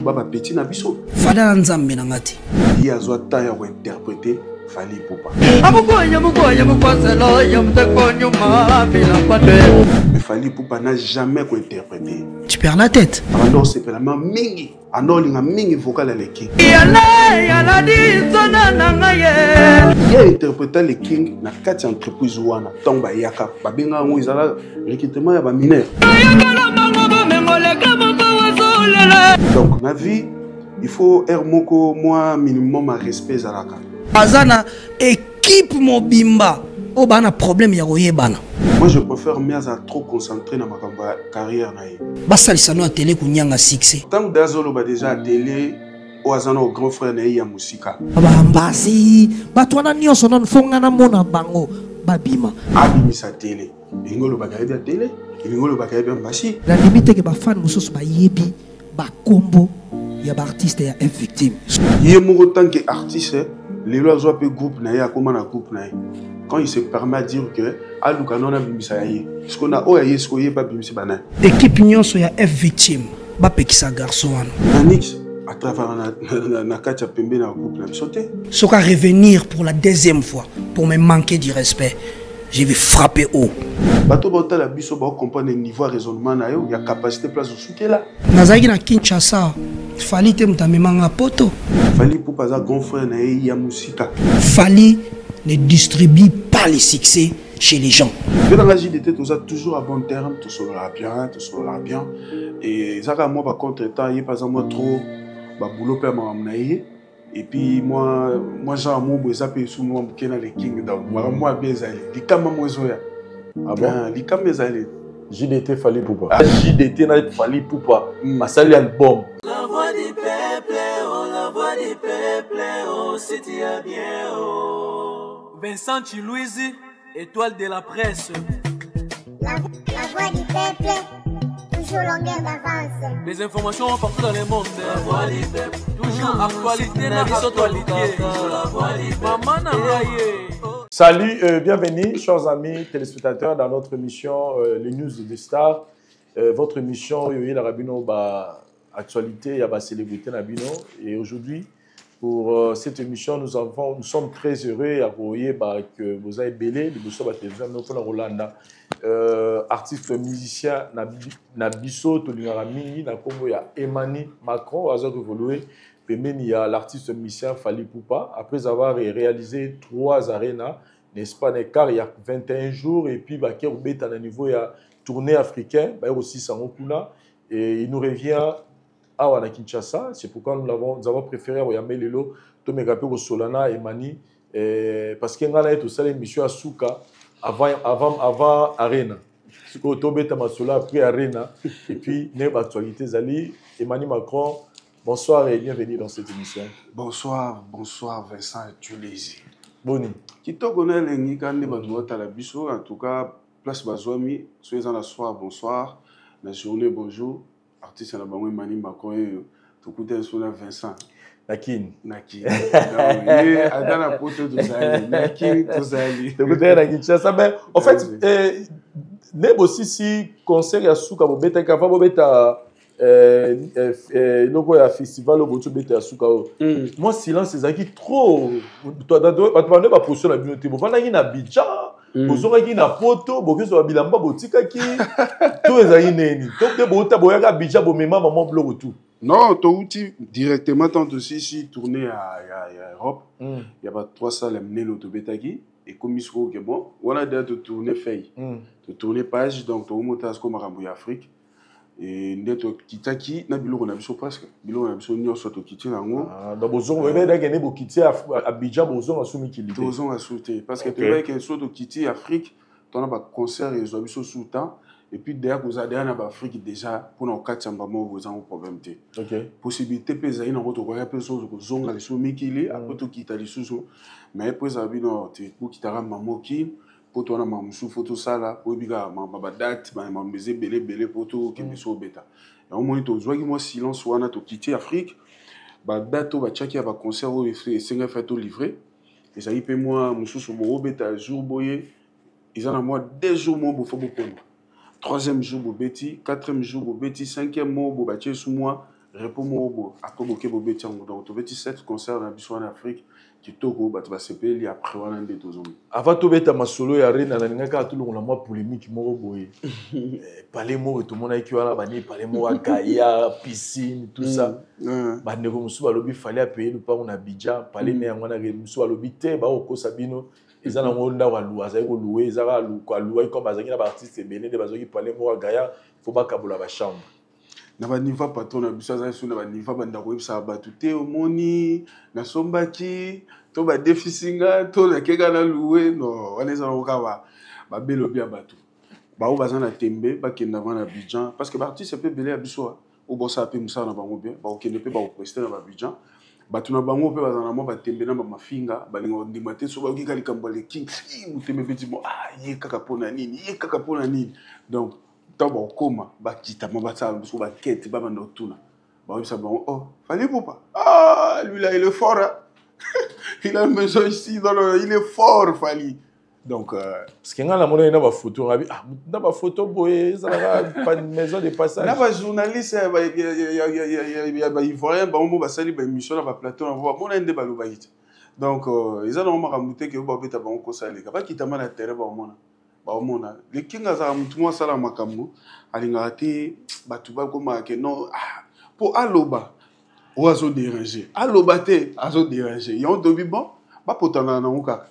Ba ba petit na biso. Fada na nzambe na nga te. Ye azwa temps ya kointerprete Fally Ipupa. Mais Fally Ipupa n'a jamais kointerprete. Tu perds la tête. Abanda osepela ma mingi. Anda olinga mingi vocal ya Le King. Ye interpreta Le King na kati ya entreprise wana ntango bayaka babenga yango ezala recrutement ya bamineur. Donc na vie il faut air moko mwa minimum ya respect ezalaka. Aza na équipe mobimba oyo baa na problème ya koyebana. Moi je préfère mais aza trop concentré na makambo ya carrière na ye. Basalisa no ya tele konyanga succès. Ntango de azoloba déjà ya tele oyo aza na grand frère na ye ya mosika. Bambasi bato wana nyonso nanu fo nga namona bango babima. Abimisa tele elingi olobaka yebi ya tele elingi olobaka yebi ya mbasi. Nandimi te ke bafane mosusu bayebi bakombo ya baartiste ya F Victime. Ye moko tant que artiste lelo azwa mpe groupe na ye, akóma na groupe na ye. Quand il se permet à dire que aluka nano abimisa ya ye, sikoyo na oyo ya ye sikoyo ye mpe abimisi bana. Équipe nyonso ya F Victime bapekisa garçon wana. Nanix atravers na kati ya pembeni ya groupe na biso te. Soki a revenir pour la deuxième fois pour me manquer du respect, je vais frapper haut. Bato baotala biso baocomprendre niveau ya raisonnement na yo ya capacité place osukela. Nazalaki na Kinshasa, Fally te moto amemanga poto. Fally Ipupa aza grand frère na ye ya mosika. Fally ne distribue pas les succès chez les gens. Mpe nanga JDT toza toujours à bon terme, tosololaka bien, tosololaka bien. Et ezaka mwa ba contre-temps, ye mpe aza mwa trop babulo mpe ya makambo na ye. Et puis moi, moi genre mobo eza mpe esu mwa moke na le king, donc makambo mwa bien ezali likama mo ezoya. Ah bon? Ah, likama ezali. JDT Fally Ipupa. Ah, JDT na Fally Ipupa. Basali album. La voix du peuple, oh la voix du peuple, oh si tu as bien, oh. Vincent Chiluizi, étoile de la presse. La voix du peuple, toujours longueur d'avance. Les informations partout dans le monde. La voix du peuple, toujours actualité na actualité. La voix du peuple. Maman na ngai. Salut, bienvenue, chers amis téléspectateurs, dans notre émission Les News des Stars. Votre émission, Yoyi la Rabino, bah, actualité, il y a ba célébrité Nabino. Et aujourd'hui, pour cette émission, nous sommes très heureux à voyer, bah, que vous avez belé, le Bosso, bah, télévision, nous, pour la Rolanda. Artiste musicien na biso, tolingaka mingi, na kombo ya Emani Macron, aza koévoluer. Pembeni ya l'artiste musicien Fally Ipupa, après avoir réalisé 3 arénas, n'est-ce pas, un quart, il y a 21 jours, et puis, bah, qui est au bête à niveau, il y a tournée africain, bah, aussi Sango Kuna, et il nous revient à Kinshasa. C'est pourquoi nous avons préféré Oyambe Lelo, Tomeka pe Solana et Mani, et parce qu'il y a tout ça, l'émission à Souka, avant Arena. Sikoyo tobeta masolo après Arena, et puis, ne actualité Zali, Emani Macron, bonsoir et bienvenue dans cette émission. Bonsoir, bonsoir Vincent Tulezi. Boni. Kitoko na elengi ka nde bato batala biso, en tout cas, place bazwami, so eza na soir, bonsoir, na journée, bonjour, artiste na bango Emani Macron oyo, tokuta so na Vincent. Na Kin. Na Kin. Donc, ye, ata na poto tozali, na Kin tozali. Tokuta na Kinshasa, mais en fait, Vas-y. ne bosisi concert ya suka bobetaki avant bobeta, eloko ya festival oyo boti obeta ya suka oyo. Moi, silence ezalaki trop. Bato bande ba position na bino te. Bovandaki na Abidjan, bozongaki na poto, bokezwa bilamba botikaki. To ezalaki neni? To mpe bouta boyaka Abidjan, bomema mama biloko tout. Non, touti directement tant aussi si tourner à Europe. Il y a pas 3 salles amenées l'auto betaki et comme il se trouve que bon, on a déjà tourné feuille. To tourner page, donc to monter à ce qu'on m'a remboursé Afrique. Et nde to kitaki na biloko na biso presque. Biloko na biso nyonso to kiti nango. Ah, donc bozongo, mais ndenge ne bokiti Abidjan, bozongo asumi kilité. Tozongo asumi parce que to ke so to kiti Afrique, to na ba concert et zo biso sous temps. Et puis derrière vous avez na ba Afrique déjà pour na kati ya mbamo vous avez problème te. Possibilité pe ezali nango to koya pe so kozonga lisusu mikili, après to kita lisusu. Mais après ça bino te bokitaka mamoki po to na mamusu photo sala po bika ma ba date ba ma meze belé belé po to ke biso beta. Et au moins to zwaki moi silence wana to quitter Afrique ba date ba tchaki ya ba concert oyo esenga fait to livrer. Et ça pe moi mususu bo beta jour boye ils en a moi 2 jours moi bo fo bo pemba. 3e jour bo beti, 4e jour bo beti, 5e mois bo batie sous moi. Repos moko boye, après boke bobeti yango. Donc tobeti 7 concert na biso wana Afrique, kitoko, bato basepeli. Après wana nde tozongi. Avant tobeta masolo ya Arena, nalingaki kaka tolongola mwa polémique moko boye. Palais moko tomonaki wana, bani palais moko agaya piscine, tout ça. Bandeko mosusu balobi Fally apeye lupango na Abidjan, palais ne yango wana. Mosusu balobi te, bakokosa bino, eza nango ndako alu azali kolouer, eza kaka alouaki comme azalaki na baartiste ebele nde bazwaki palais moko agaya, fo bakabola bachambre. Na baniveau patron na biso azali so na baniveau bandako, oyebisaka bato te, omoni nasombaki to badefisi nga to nakeka na louer. Non, wana eza nango kaka babelobi ya bato bao baza na tembe, bakenda va na Abidjan, parce que baartiste mpe ebele ya biso oyo bosala mpe mosala na bango bien, bakokende mpe bakoprester na baabidjan. Bato na bango mpe bazala na mwa batembe na bamafinga, balinga kondima te. So bayoki ka likambo aleki motema ebeti mo, ah, ye kaka mpona nini, ye kaka mpona nini? Donc ntango bakokóma, bakitama, basala biso bakete, babanda kotuna, bayebisa bango: "Oh, Fally Ipupa, ah, lui là, il est fort, hein? Il a une maison ici dans le... il est fort, Fally." Donc parce que ngai namonaki na bafoto, ngabi, ah, na bafoto boye ezalaka maison de passage. Na bajournaliste ya baivoirien, bango mo basali baémission na baplateau na bango, bamona nde balobaki te. Donc eza nango makambo te ke oyo babeta bango kosaleka, bakitama na terrain, baomona, baomona. Lekinga azalaka motu mo asala makambo, alingaka te bato bakomaka ke non, ah, mpo aloba oyo azodéranger, aloba te azodéranger. Yango tobi bon, bapotana nango kaka.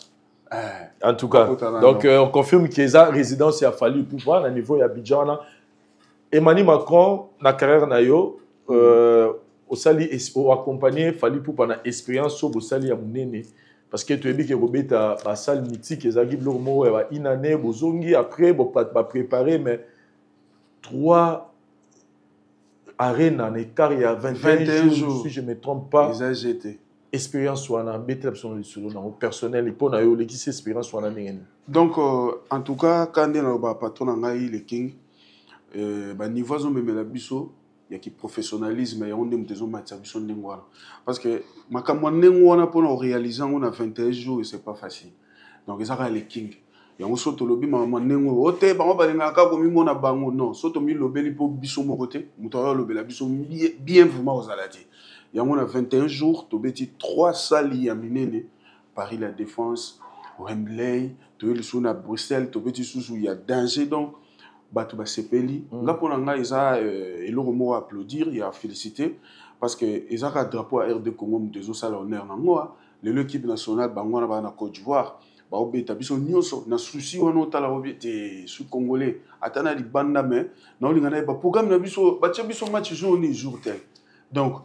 En tout cas, donc on confirme qu'il y a résidence ya Fally Ipupa na niveau ya Abidjan wana. Emani Macron, na carrière na yo, osali oaccompagner Fally Ipupa na expérience oyo bosali ya monene, parce que toyebi ke kobeta basalle mythique ezalaki biloko moko ya ba une année, bozongi après bapréparé, mais trois arena na écart ya 21 jours, si je me trompe pas. Eza gt. Expérience wana, betela biso lisolo nango personnel mpo na yo, olekisi expérience wana ndenge nini? Donc en tout cas, ka nde naloba, patron na ngai le King, baniveau azomemela biso ya kiprofessionnalisme, yango nde moto ezomatisa biso ndenge wana, parce que makambo ya ndenge wana, mpona koréaliser yango na 21 jours, c'est pas facile. Donc eza kaka le King. Yango so tolobi makambo ya ndenge oyo te, bango balingaka kaka komimona bango. Non, so tomilobeli mpo biso moko te, moto ayo alobela biso bien, vraiment kozala te. Yango na 21 jours tobeti 3 salles ya minene: Paris La Défense, Wembley, toye lisusu na Bruxelles, tobeti lisusu ya danger. Donc bato basepeli. Nga, mpo na ngai, eza eloko moko applaudir, ya félicité, parce que eza kaka drapeau ya RD Congo moto ezosala honneur nango. Lelo équipe nationale, bango wana baa na Côte d'Ivoire, baobeta biso nyonso na souci wana. Otala obi te, suis congolais, ata na libanda, mais naolinga nayeba programme na biso, batia biso match jour ni jour tel. Donc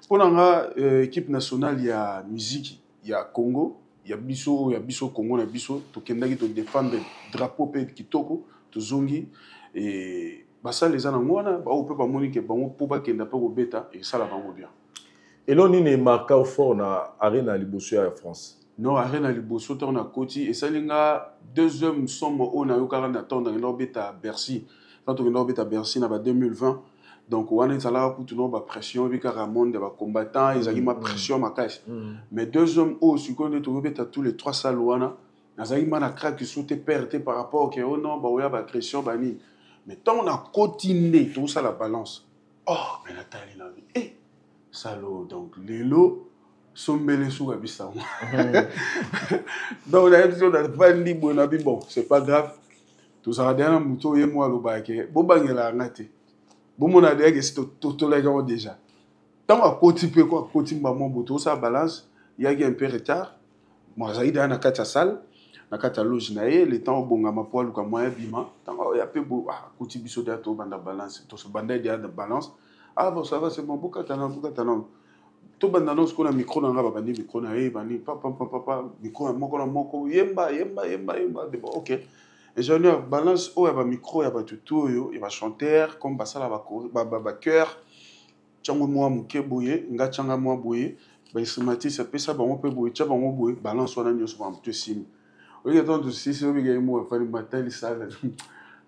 mpo na nga, équipe nationale ya musique ya Congo, ya biso, ya biso Congo na biso, tokendaki todéfendre drapeau mpe kitoko, tozongi. E basala eza nango wana, bao mpe bamoni ke bango mpo bakenda mpe kobeta, esala bango bien. Elo nini emarqua fort na Arena liboso ya France? Non, Arena liboso, ntango nakoti, esali nga deuxième somo oyo nayokaka na ntango nakenda kobeta Bercy. Ntango tokenda kobeta Bercy na ba 2020, donc wana ezalaka kutu no bapression, oyebi kaka monde ya bacombattant, ezalaki ma pression makasi. Mais deuxième oyo sikoyo nde tokobeta tous les trois salles wana, nazalaki ma na craque so te, perte te par rapport ke o non, baoya baagression banini. Mais ntango nakoti nde tozosala balance, oh, mais natali na eh, salo. Donc lelo sombele suka bisango. Donc nayebi so navandi boye, nabi bon, c'est pas grave, tozalaka deya na motu oyo ye mo alobaka ke bobangelaka nga te, bomona deya ke si totolaki yango déjà. Ntango akoti mpe ko akoti mbamo boye, tozosala balance, yaki un peu retard. Mo azalaki deya na kati ya salle, na kati ya loge na ye, le temps obongama mpo aluka moyen bima. Ntango ya mpe bo akoti biso deya, tobanda balance, tobanda deya na balance. Ah bon, ça va, c'est bon, bokatana, bokatana, tobanda no sikoyo na micro na nga. Babandi micro na ye, bandi papapapapa, micro na moko na moko, yemba, yemba, yemba, yemba. Bon, ok, ingénieur, balance oyo ya bamicro ya bato tu oyo ya bachanteur, comme basala bachœur, tiango mwa moke boye, nga tianga mwa boye, bainstrumentiste apesa bango mpe boye, tia bango boye, balance wana nyonso, makambo to esimbi. Oyoki ntango tosisi, obika ye mo afandi matali sala,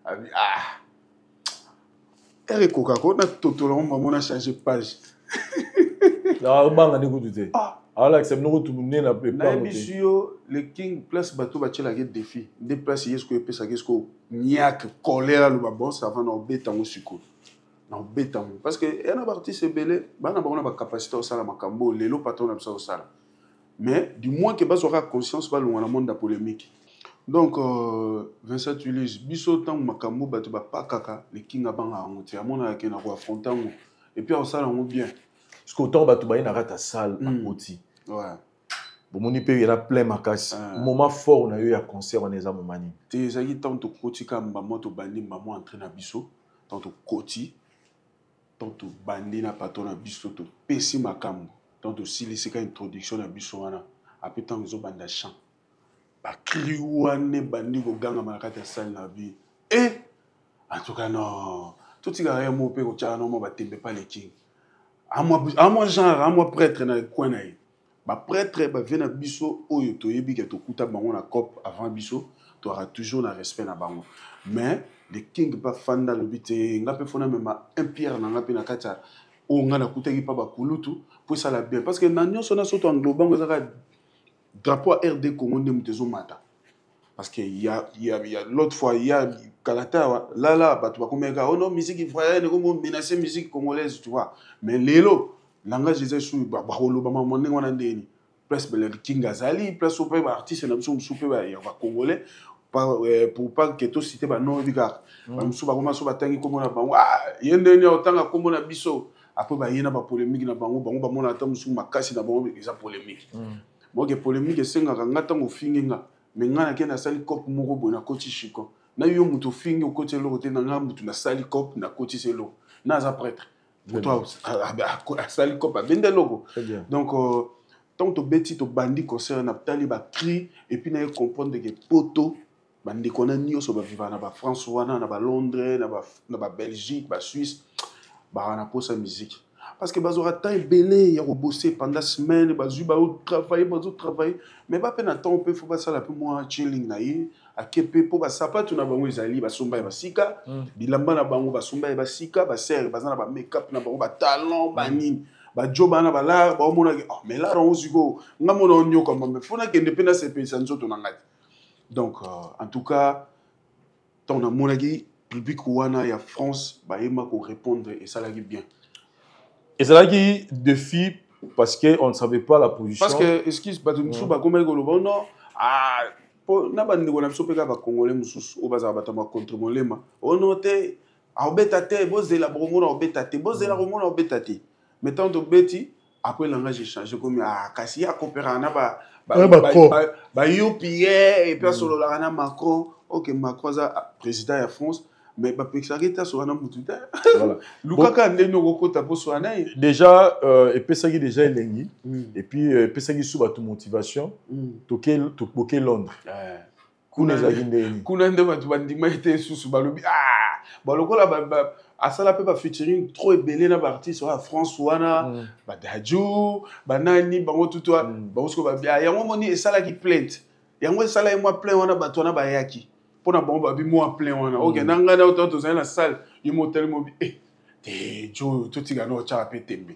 abi ah, ere ekokaka na totola ngo bango na change page. Obanga nde kutu te, aolakisa bino kutu monene na Nayebisi yo, le King, place bato batielaki défi nde place ye sikoyo epesaki sikoyo niake, colère. Aloba bon, ça va, na obeta yango sikoyo. Na obeta yango parce que eya na baartiste ebele, bana bango na bacapacité osala makambo oyo lelo patron na biso akosala, mais du moins ke bazwaka conscience, balongwa na monde ya polémique. Donc Vincent Tulise, biso ntango makambo bato bapakaka, lekinga banga yango te, amonaka ke na koaffronter yango et puis akosala yango bien. Parce que autant bato baye na kati ya salle, akoti, bomoni mpe eza plein makasi. Moment fort na yo ya concert wana eza moment nini? Te, ezalaki ntango tokoti kaka mbamo, tobandi mbamo entrée na biso. Ntango tokoti, ntango tobandi na patron na biso, topesi makambo, ntango tosilisi ka introduction na biso wana, apres ntango ezobanda chant, bacris wana ebandi kogangama na kati ya salle na bi e. En tout cas, non, totikaka ye mo mpe kotyaka no mwa batembe pa leking amwa genre amwa prêtre na coin na ye. Baprêtre bavie na biso oyo toyebi ke tokuta bango na cop avant biso, toyaka toujours na respect na bango. Mais le King mpe afanda, alobi te, nga mpe fona mema un pierre na nga mpe na kati ya oyo nga nakutaki mpa bakulutu mpo esala bien, parce que na nyonso na so to englobe yango, ezaka drapeau ya RD Congo nde moto ezomata. Parce que y a l'autre fois, ya kala te awa lala, bato bakomeka: "Oh non, musique ivoirienne ekomi menacer musique congolaise", tu vois. Mais lelo langage eza esu, bakoloba mamo ndenge wana ndeni place le King azali, place oyo mpe baartiste na biso mosusu mpe ya bacongolais, pour pas ke tociter banom, oyebi kaka bamosusu bakoma so batangi nkombo na bango: "Ah, ye ndeni otanga nkombo na biso?" Après baye na bapolémique na bango. Bango bamona ata mosusu makasi na bango eza polémique. Moke polémique esengaka nga ntango ofingi nga, me nga nake nasali cope moko boye, nakoti chicon na yo. Moto ofingi, okoti eloko te na nga. Motu nasali cope, nakotisi eloko na aza prêtre, moto asali cope, abenda eloko. Donc ntango tobeti, tobandi concert, natali bacris et puis naye comprendre ke poto bandeko wana nyonso bavivaka na bafrance wana, na balondres, na babelgique, basuisse, baka na posa musique, parce que bazwaka temps ebele ya kobosser pendant semaine, bazwi, bazotravailler, bazotravailler, mais bape na temps mpe fo basala mpe mwa chilling na ye ake mpe mpo basapatu na bango ezali basomba ya basika, bilamba na bango basomba ya basika, basere baza na bamakeup na bango, batalon banini, bajo bana balare baomonaki: "Oh, mais lare yango sikoyo nga mona onyokama, me fo nakende mpe nasepelisa nzoto na ngai." Donc en tout cas, ntango namonaki public wana ya France bayema korépondre, esalaki bien. Ezalaki défi parce que on ne savait pas la position. Parce que, excuse, bato mosusu bakomaki koloba: "Non, ah", po na bandeko na biso mpe kaka bacongolais mosusu oyo bazala bato ya bacontre molema: "Ono te, aobeta te, bozela, bokomona obeta te, bozela, komona obeta te." Mais ntango tobeti, après langage échange komi: "Ah, kasi ye akopéraka na bayopi ye et puis asololaka na Macron." Ok, Macron aza président ya France, mais bapekisaki te asoka na mutu te. Lukaka ndenge okokota mpo soka na ye. Déjà epesaki déjà elengi et puis epesaki su bato motivation. Toboke Londres, kuna ezalaki ndenge? Kuna nde bato bandima ete susu balobi: "Ah, balokola asala mpe bafeaturing trop ebele na baartiste oyo ya France wana, badadju, banani, bango tutu." Bango sikoyo babi: "Ah, yango moni esalaki plainte, yango esalaki mwa plein wana." Bato wana bayaki mpo na bango, babi mwa plein wana. Ok, na ngai na oyo tozali na salle, ye motali mobi eh, te jo totika na otyaka mpe tembe.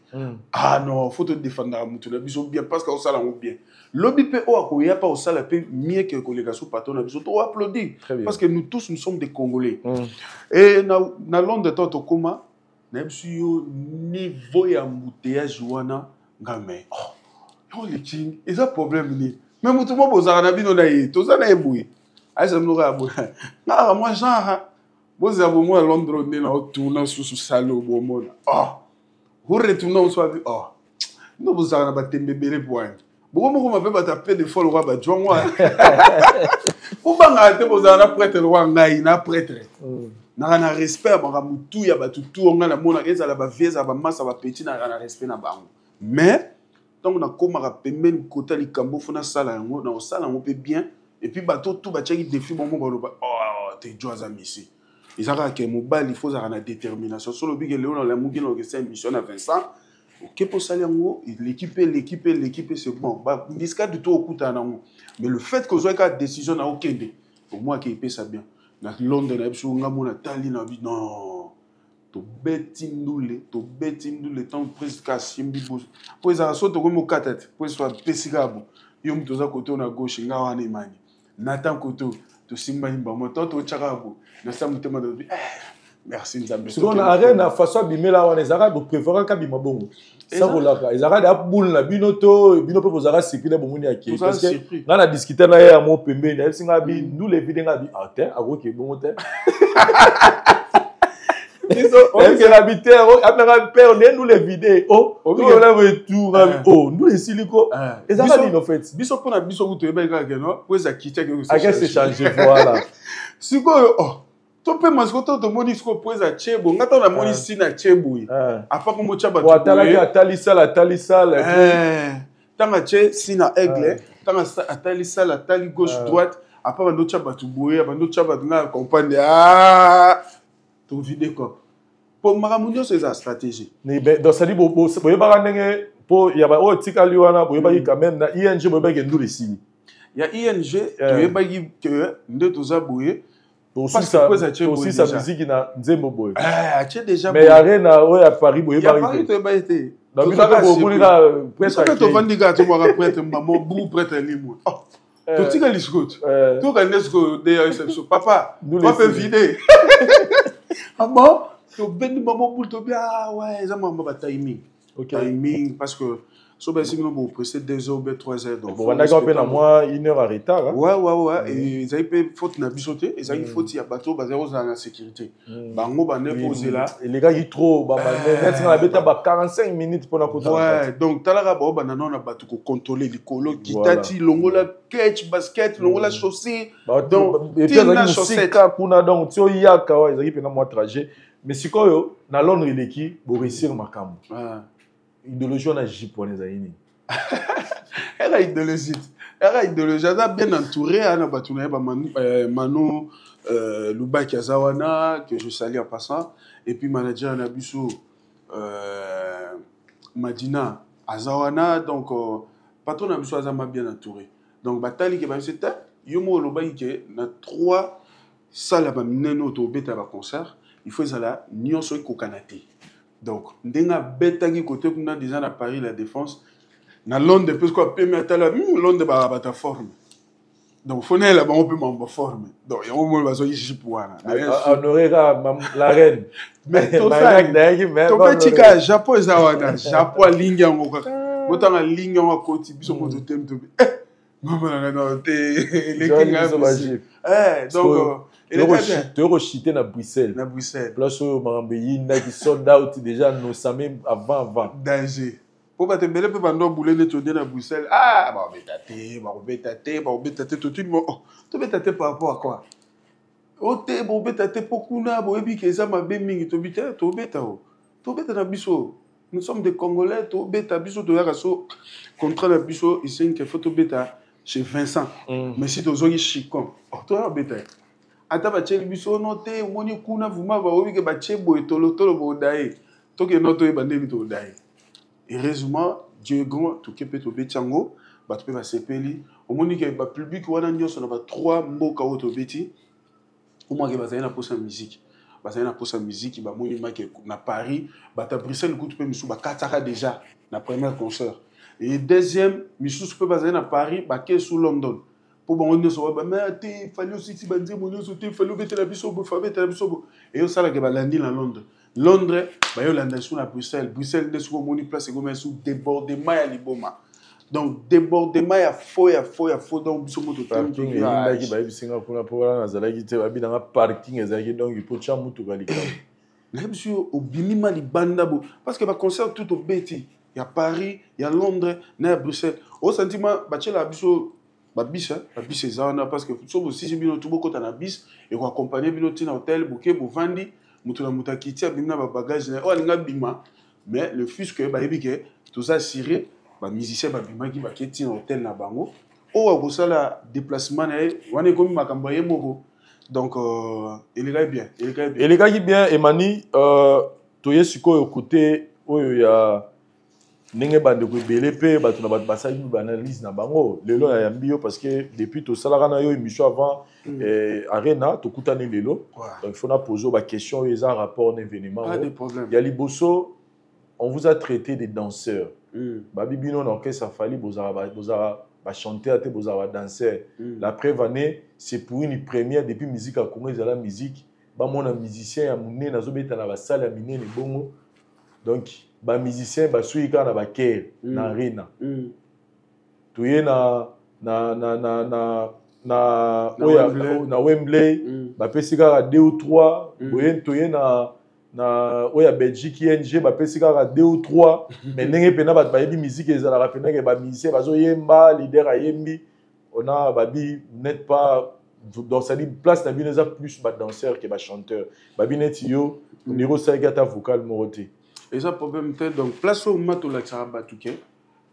Ah non, faut todefendaka motu na biso bien, parce que osala yango bien. Lobi mpe oyo akoya mpa osala mpe mieux ke koleka so patron na biso, toapplaudir, parce que nous tous, nous sommes des Congolais. Et na Londres, to tokóma, nayebi so yo niveau ya embouteillage wana nga, mais oh, yo leki eza problème nini? Mais motu mo bozalaka na bino na ye, toza na ye boye, ayesa bino kaka boye, ngaka mwa genre bozala bomona Londres nde na otourna susu sale, bomona, oh, oretourna oso abi: "Oh, bino bozalaka na batembe ebele po wana bokomokoma mpe bato ape de fois lokwa bajwango wana, bobangaka te, bozala na prêtre lokwa ngai na prêtre." Naka na respect ya makambo tu ya bato tu ngai namonaka, ezala bavie, ezala bamasa, bapeti, naka na respect na bango. Mais ntango nakomaka pembeni kota likambo, fo nasala yango, na kosala yango mpe bien. Et puis bato tu batiaki défi bango, baloba: "Oh te, jo aza misi." Eza kaka ke mobali fo ozalaka na détermination. So olobi ke lelo nalamuki na okesa émission na Vincent, oke mpo osali yango, eleki mpe, eleki mpe, eleki mpe, c'est bon. Bandiscade to okutana nango, mais le fait kozwaki kaka décision na okende, omwaki epesa bien. Na Londres, na biso nga mona tali na bi non, tobeti ndule, tobeti ndule. Ntango presque asimbi boso mpo ezalaka so tokomi okata te, mpo eso apesi kaka bo yo moto oza kote oyo na gauche, nga wana emani natan kote oyo, tosimbani bango to totyaka bo na sa motema, tobi: "Eh, Merci Nzambe. Sikoyo na arena, façon abimela wana, ezalaka bopréféraka bima bongo sakolaka, ezalaka deya boule na bino to bino mpe bozalaka surpris na bomoni ake? Parce que ngai na discute na ye yango pembeni, ayebisi ngai bi ndule evide, ngai bi ah te, akoki bongo te. Ayebisaka bi te, abinaka père nde ndule evide o tola etour o ndule esili ko ezalaka nini en fait? Biso, mpona biso kutu toyebaki kaka keno po eza kiti. Ake se changer, voilà. Sikoyo oh topema, sikoyo to tomoni sikoyo po eza tie boye, nga ntango namoni si na tie boye, apa kombo tia bato. Atalaki, atali sala, atali sala. Ntango atie si na aigle, ntango atali sala, atali gauche, droite, apa bando tia bato boye, bando tia bato, nga comprendre, ah, tovide cop, po makambo nyonso eza stratégie. Donc c'est-à-dire boyebaka ndenge mpo ya oyo etikali wana, boyebaki quand même na ING, boyebaki ndula esili. Ya ING, toyebaki ke nde toza boye. Tosisa miziki na nzembo boye. Atie déjà. Mais arena oyo ya Paris, boyebaki? Toyebaki te. Te. Tovandi kaka, tomwaka prêtre mbamo bu prêtre limwe, totikali sikoyo, tokande sikoyo de biso papa pape vide. Ah bon, tobendi mamo bule, tobi ah ouais, eza mambo ba timing, timing, parce que so bayesi bino bopresse 2 heures ou bien 3 heures. Donc bobandaki mpe na mwa une heure en retard. Ouais, ezali mpe faute na biso te, ezalaki faute ya bato bazali kozala na sécurité, bango bande kozela. Elekaki trop, neti nga nabeta ba 45 minutes mpona kota. Ouais, donc talaka bao banda nao na bato kocontrôle likolo, kita ti longola ketch, basket, longola chaussure. Donc tina chaussette kuna, donc ti oyaka wa ezalaki mpena mwa trajet. Mais sikoyo na Londres eleki, boréussir makambo. Idéologie wana, jupe wana ezali nini? Eka idéologie, eka idéologie, aza bien entouré ana bato na ye, Manu Lubaki aza wana, que je salue en passant, et puis manager na biso Madina aza wana. Donc patron na biso aza ma bien entouré. Donc batali ke bayebisi te, yo moko olobaki ke na trois salle ya baminene oyo tobeta baconcert, il faut ezala nyonso ekokana te. Donc ndenge abetaki kote kuna déjà na Paris La Défense, na Londres mpe siko apemi, atala Londres bata forme, donc faut nayela bango mpe mambo forme. Donc yango moni bazwaki jupe wana. Honoré la reine. Tobeti kaka Japon, eza wana Japon alingi yango kaka, botanga alingi yango, akoti biso moto temi tobi mama na ngai te, eleki ngai. Donc Toyokoshite na Bruxelles. Na Bruxelles. Place oyo makambo eyindaki, sold out déjà nosame avant avant. Danger, mpo bato ebele mpe bando bule nde tode na Bruxelles, ah, bakobeta te, bakobeta te, bakobeta te. Totuni mo, oh, tobeta te par rapport à quoi? O te, bobeta te mpo kuna boyebi ke eza mabe mingi. Tobi te, tobeta, o tobeta na biso, nous sommes des Congolais, tobeta biso, toyaka so contrat na biso esengi ke faut tobeta chez Vincent. Mais si tozongi chicon, oh, toya obeta ye, ata batieli biso no te, omoni kuna vuma baoyebi ke batie boye tolotolo boda ye, tokende toyeba ndeni toda ye. Heureusement, Dieu est grand, toke mpe tobeti yango, bato mpe basepeli. Omoni ke bapublic wana nyonso na batrois mboka oyo tobeti, omwake bazali na mposa musique, bazali na mposa musique. Bamoni make na Paris, bato ya Bruxelles kutu mpe misusu bakataka déjà na première concert et deuxième, misusu mpe bazali na Paris, bake su London, mpo bango nyonso ba mais te Fally osisi banzembo nyonso te, Fally obetela biso bo, Fally obetela biso bo, eyosalaka balandi na Londres, Londres bayolanda su na Bruxelles, Bruxelles nde soki omoni place ekomi su débordement ya liboma, donc débordement ya faux, ya faux, ya faux. Donc biso moto Parking eyindaki, bayebisinga kuna, mpo wana nazalaki te, babinanga parking ezalaki, donc po tia mutuka likambo. Nayebi biso yo obimi ma libanda bo, parce que baconcert tout obeti ya Paris, ya Londres na ya Bruxelles, osanti ma batielaka biso babis, babis eza wana, parce que so bosisi bino tu bokɔta na bis, ekoaccompagne bino ntina hotel, boke bovandi, moto na moto akiti, abimi na babagage na ye oyo alingi abima. Mais le fils que bayebi ke toza assuré, bamusicien babimaki, bake ntina hotel na bango, oyo akosala déplacement na ye wana ekomi makambo ya ye moko. Donc elekaki bien, elekaki bien. Elekaki bien. Emani, toye sikoyo kote oyo ya ndenge bandeko ebele mpe bato na bato basalaki baanalyse na bango. Lelo nayambi yo parce que depuis tosalaka na yo émission avant arena, tokutani lelo. Donc il faut na poser baquestion oyo eza rapport na événement. Pas de problème. Ya liboso, on vous a traité de danseurs. Babi bino na orchestre Fally bozala bachanteur te, bozala badanseur. La preuve année, c'est pour une première depuis musique ya Congo ezala musique. Bamona musicien ya monene azobeta na basale ya minene bongo. Donc bamusicien basuki kaka na bakere na arena. Toye na Na oyo Wembley. Na Wembley, bapesi kaka 2 ou 3. Boye toye na oyo ya Belgique, ING, bapesi kaka 2 ou 3. Mais ndenge mpena bato bayebi musique ezalaka mpena ke bamusicien bazoyemba, leader ayembi, on a babi n'êtes pas, donc ça dit place na bino eza plus badanseur ke bachanteur. Babi neti yo ondiri osalaki ata vocal moko te. Eza problème te. Donc place oyo ma tolakisaka bato ke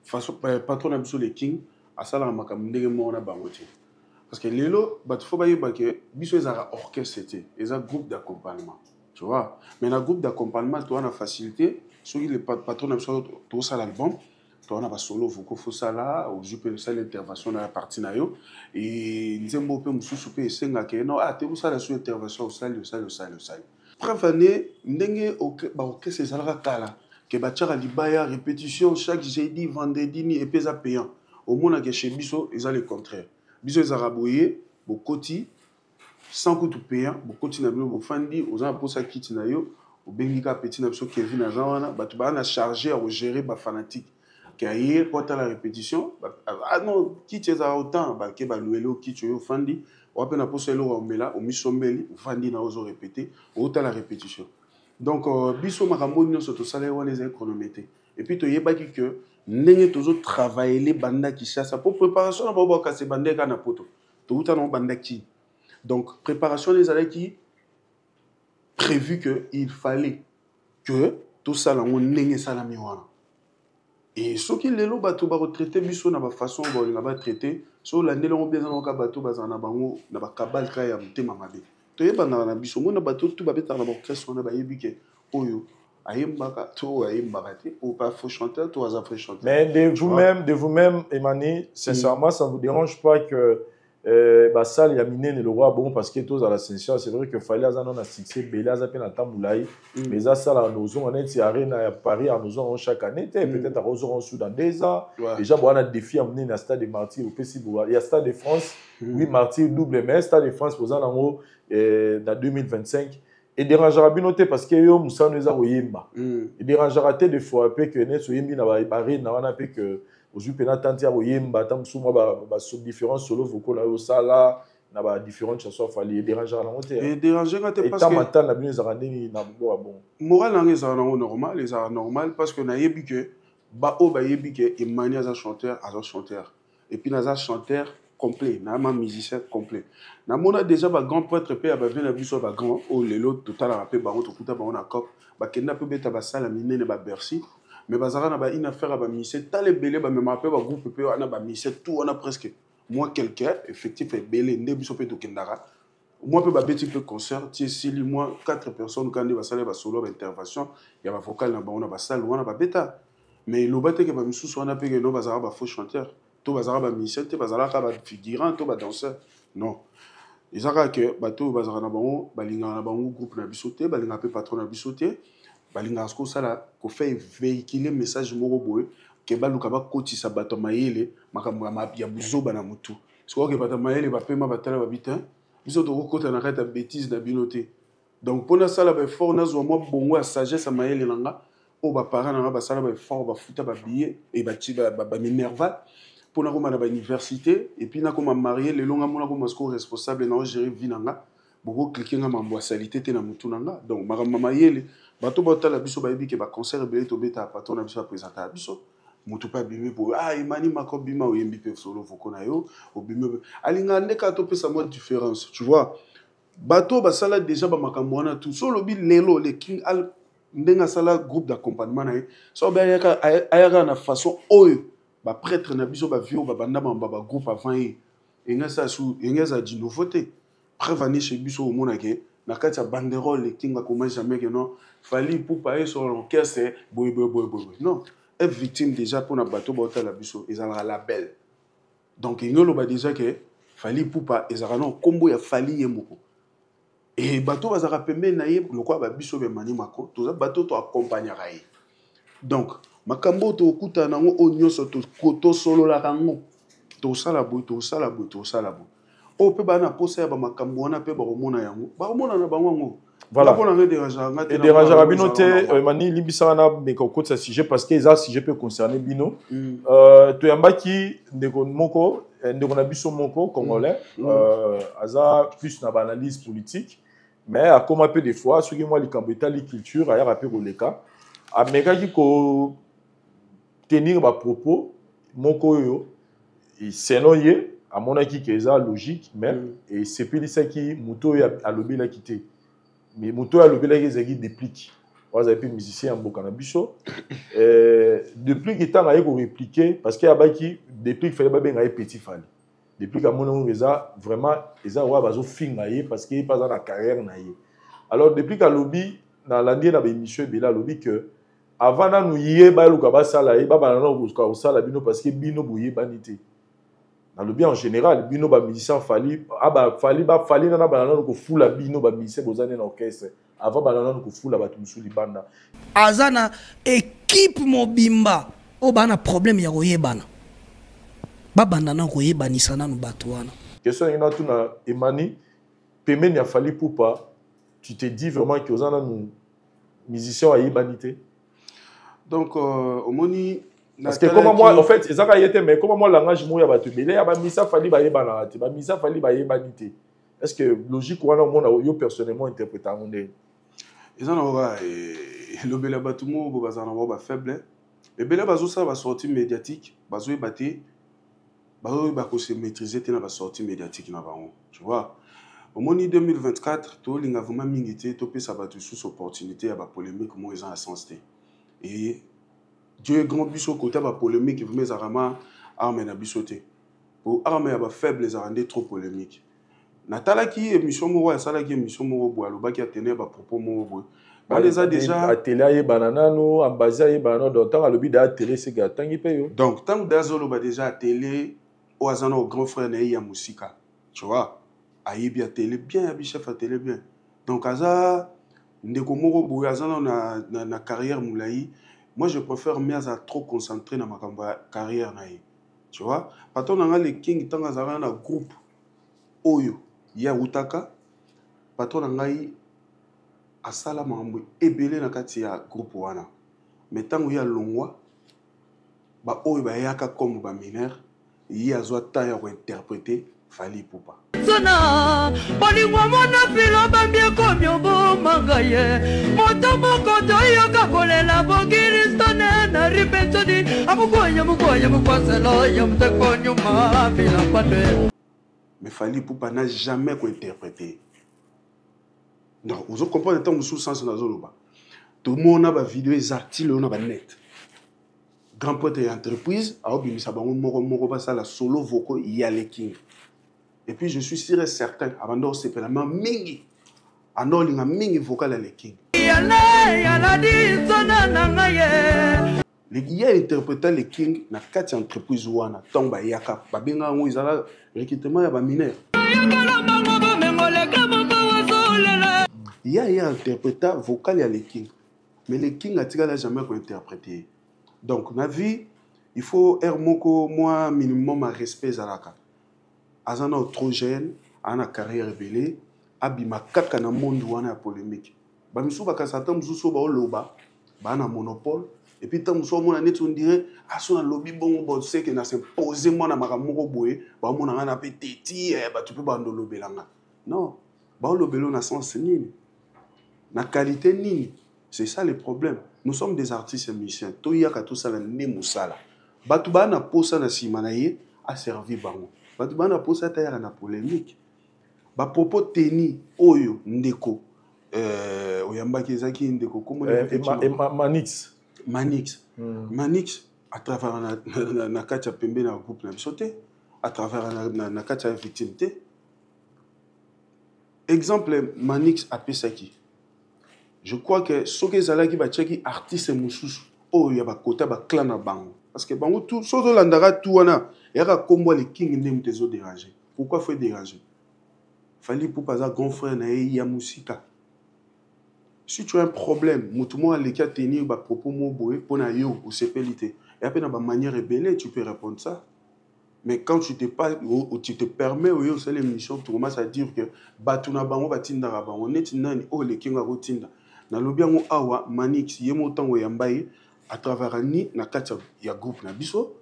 façon patron na biso le King asalaka makambo ndenge moko na bango te, parce que lelo bato fo bayeba ke biso ezalaka orchestre te, eza groupe d'accompagnement, tu vois. Mais na groupe d'accompagnement, toza na facilité. Soki le patron na biso tosala album, toza na basolo vocaux, fosala ozwi mpe osala intervention na ya parti na yo e nzembo mpe mosusu mpe esengaka ye no ah te osala so intervention, osali, osali, osali, osali. Preuve ane ndenge baorchestre ezalaka kala ke batiaka libaya, répétition chaque jeudi, vendredi ni epe eza payant. Omonaka chez biso eza le contraire. Biso ezalaka boye: bokoti sans kutu payant, bokoti na bino, bofandi, oza na mposa kiti na yo, obengi kaka petit na biso Kevin aza wana. Bato baa na charge ya kogérer bafanatique ke aye po atala répétition. Ah non, kiti ezalaka autant, bake baluele o kiti oyo, ofandi owa mpe na mposa eloko ya omela, omisombeli, ofandi na ozorépéter, otala répétition. Donc biso makambo nyonso tosala ye wana ezali chronomètre. Et puis toyebaki ke ndenge tozotravailler banda Kinshasa po préparation na bango bakasi ebanda kaka na Poto, touta nango banda Kini. Donc préparation wana ezalaki prévu que il fallait que tosala yango ndenge esalami wana. E soki lelo bato bakotraite biso na bafaçon oyo bakolinga batraite, so olandeli yango mpe eza nango kaka bato bazala na bango na bakabale kaka ya motema mabe. Toyebandaka na biso mona bato tu babetaka na baorchestre wana, bayebi ke oyo ayembaka to oyo ayembaka te, oyo pas faux chanteur to aza vrai chanteur. Mais de Tu vois. vous-même, de vous-même, Emani, sincèrement, ça ne vous dérange pas que basale ya minene le roi bon, parce que tozala sincère, c'est vrai que Fally aza nano na succès ebele, aza mpe na ntango molai, mais eza sala nozonga neti Arena ya Paris, anozonga chaque année te. Peut-être akozonga su dans 2 ans. Déjà boa na défi ya monene ya Stade de Martyr, opesi ya Stade de France. Oui, Martyr double, mais Stade de France boza nango na 2025. Edérangeaka bino te parce que yo mosano eza koyemba? Edérangeaka te des fois mpe ke neti oyembi na barena wana mpe ke ozwi mpena tanti ya koyemba ata mosusu mwa ba différents solo vocaux na yo osala na ba différentes chansons Fally, edérangeaka nango te? Edérange nga te parce état que mental na bino ezalaka ndeni na boka bongo? Moral na nga ezalaka nango normal, ezalaka normal parce que nayebi ke baoyo bayebi ke Emani aza chanteur, aza chanteur. Et puis naza chanteur complet, nayama musicien complet. Namona déjà bagrand prêtre mpe ya bavie na biso ya bagrand oyo lelo totalaka mpe bango, tokuta bango na cop, bakenda mpe beta basala minene, baBercy, mais bazalaka na baine affaire ya bamusicien. Tala ebele bamemaka mpe bagroupe mpe wana, bamusicien tout wana presque moi quelqu'un effectif ebele nde biso mpe tokendaka. Moi mpe babeti mpe concert ti esili, moi quatre personnes kaka nde basala basolo, baintervention ya bavocal na bango na basale wana babeta. Mais eloba te ke bamisusu wana mpe keno bazalaka bafaux chanteur to bazalaka bamusicien te, bazalaka bafigurant to badanseur. Non, eza kaka ke bato oyo bazalaka na bango, balingaka na bango groupe na biso te, balingaka mpe patron na biso te, balingaka soki kosala kofaire véhiculer message moko boye ke baluka bakotisa bato ya mayele makambo ya buzoba na motu. Soki oke bato ya mayele bapema, batala, babi te, biso tokokota na kati ya bétise na bino te. Donc mpo nasala baeffort, nazwa mwa bongo ya sagesse ya mayele na nga oyo baparent na nga basala baeffort, bafuta babillet e baminerval mpo nakoma na bauniversité et puis nakoma marié. Lelo nga mona koma sikoyo responsable na ogérer vie na nga, bokoklike nga mambo ya saleté te na motu na nga. Donc makambo ya mayele, bato baotala biso bayebi ke baconcert ebele tobetaka, patron na biso apresentaka biso, moto mpe abimi boye: ah, Emani Mako, bima oyembi mpe solo vocaux na yo, obimi. Alingaka nde kaka topesa mwa différence, tu vois. Bato basala déjà bamakambo wana tout. So olobi lelo le King al ndenge asala groupe d'accompagnement na ye, so obe ayaka na façon oyo baprêtre na biso bavie oyo babanda mamba bagroupe avant ye, enge ezala du nouveau te. Preuve ane chez biso omonake na kati ya banderole le King akoma jamais ke non, Fally Ipupa ye sur l'orchestre boye boye boye boye. Non, est victime déjà mpona bato baotala biso ezalaka label. Donc enge oloba déjà ke Fally Ipupa ezalaka na nkombo ya Fally ye moko e bato bazalaka pembeni na ye lokola babiso bemani mako, toza bato toakompagnaka ye. Donc makambo oyo tokutana nango oyo nyonso, tosololaka yango, tosala boye, tosala boye, tosala boye. Oyo mpe baa na posa ya bamakambo wana mpe bakomona yango, bakomona na bango yango. Voilà. Mpona nga edérangeaka nga te. Edérangeaka bino te. Mani, limbisaka na meka kokotisa sujet parce que eza sujet mpe concerne bino. Toyambaki ndeko moko, ndeko na biso moko congolais, aza plus na baanalyse politique, mais akoma mpe des fois soki mwa likambo etali culture, ayaka mpe koleka. Amekaki kotenir bapropos moko oyo selon ye amonaki ke eza logique, mais esepelisaki moto oyo alobelaki te. Mais moto oyo alobelaki ezalaki Déplique, oyo azali mpe musicien ya mboka na biso. Déplique, ntango aye korépliquer, parce que abaki Déplique fallait babenga ye Petit Fally, Déplique amoni yango eza vraiment eza oyo bazofinga ye parce que ye mpe aza na carrière na ye. Alors Déplique alobi, nalandi ye na baémission ebele, alobi que avant nanu ye baluka basala ye, babanda nanu kosala bino parce que bino boyebani te. Nalobi en général bino bamusicien Fally, Fally, bafali nana banda nanu kofula bino bamusicien boza nde na orchestre avant banda nanu kofula bato mosusu libanda. Aza na équipe mobimba oyo baa na problème ya koyebana, babanda na koyebanisa nanu bato wana. Question ndenge natuna Emani, pembeni ya Fally Ipupa, tu te dis vraiment ke oza nanu musicien ayebani te? Donc omoni. Parce que comment moi, en fait, ezaka ye te, mais comment moi langage moko ya bato ebele ya bamisa Fally bayebanaka te, bamisa Fally bayebani te, est ce que logique wana omona yo personnellement interpréter yango ndenge? Eza na kaka elobela bato moko bo bazala na bango bafaible ebele, bazosala basortie médiatique, bazoyeba te, bazoyeba kose maîtriser te na basortie médiatique na bango, tu vois. Omoni, 2024 tolinga vraiment mingi te topesa bato lisusu opportunité ya bapolémique moko eza na sens te. Et Dieu est grand, biso kota bapolémique vraiment ezalaka ma arme na biso te, po arme ya bafaible ezalaka nde trop polémique. Natalaki émission moko, asalaki émission moko boye, alobaki, atenir bapropos moko boye wana eza déjà atele ayebana nanu, ambazi ayebana nanu. Donc ntango alobi da atele, seke atangi mpe yo. Donc ntango da azoloba déjà atele oyo aza na grand frère na ye ya mosika, tu vois, ayebi atele bien, yabi chef atele bien. Donc aza ndeko moko boye aza nano na carrière molai. Moi je préfère mi aza trop concentré na makambo ya carrière na ye, tu vois. Patron na nga le King, ntango azalaka na groupe oyo ye awutaka, patron na ngai asala makambo ebele na kati ya groupe wana. Mais ntango ye alongwa, baoyo bayaka comme bamineur, ye azwa temps ya kointerpréter Fally Ipupa. Sona bolingo mona filo bambi ekomi obomanga ye moto moko toyoka kolela bongilistone na ripensoni amukoya mukoya mukwaselo ya mutekonyuma bila pate. Mais Fally Ipupa n'a jamais kointerpréter. Donc ozo comprendre ntango mosusu sens nazoloba. Tomona bavideo eza ti lelo na banet, grand prêtre ya entreprise aobimisa bango moko moko basala solo vocaux ya le King. Et puis je suis sûr et certain abanda osepelama mingi, anda olinga mingi vocal ya le King. Yala yala di sona na ngai ye. Ye interpréta le King na kati ya entreprise wana. Ntango bayaka, babenga yango ezala recrutement ya bamineur, oyokala bango bomengoleka moko wazolela. Ye interpréta vocal ya le King, mais le King atikala jamais kointerpréter ye. Donc na vie il faut aire moko mwa minimum ya respect ezalaka. Aza na trop jeune, aza na carrière ebele, abima kaka na monde wana ya polémique. Bamisusu bakasa ata mosusu oyo baoloba baa na monopole. Et puis ntango mosusu omona neti on dirait aso nalobi bongo bo seke na s'impose mwana makambo moko boye, baomona nga na mpe teti bato mpe bandolobelanga. Non, baolobela na sens nini, na qualité nini? C'est ça le problème. Nous sommes des artistes et musiciens, toyaka tosala nde mosala. Bato baa na posa na nsima na ye aservi bango, bato baa na posa ata yaka na polémique. Bapropos teni oyo ndeko oyambaki ezalaki ndeko kombo Manix. Manix. Manix à travers na kati ya pembeni ya groupe na biso te, à travers na kati ya victime te. Exemple Manix apesaki, je crois que soki ezalaki batiaki artiste mosusu oyo ya bakota baclan na bango, parce que bango tout soki olandaka tu wana eyaka kombo ya le King nde moto ezodéranger. Pourquoi faut déranger Fally Ipupa? Aza grand frère na ye ya mosika. Si tu as un problème, motu moko aleki atenir bapropos moko boye mpo na yo osepeli te, eya mpe na bamanière ebele tu peux répondre ça. Mais quand tu te, pas, tu te permets oyo osala émission, tu commences à dire que bato na bango batindaka bango neti nani oyo lekinga akotinda. Nalobi yango awa, Manix ye mo ntango oyamba ye à travers ni na kati ya groupe na biso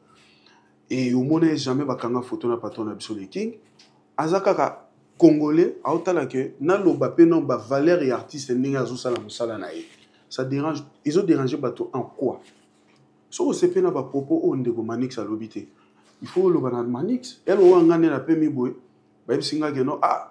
e omona ye jamais bakanga photo na patron na biso le King. Aza kaka congolais, aotala ke naloba mpe non bavaleur ya artiste ndenge azosala mosala na ye, ça dérange, ezodérange bato en quoi? Soki osepe na bapropos oyo ndeko Manix alobi te, il faut oloba na Manix elo oyo nga nde napemi boye, bayebisi nga ke no, ah,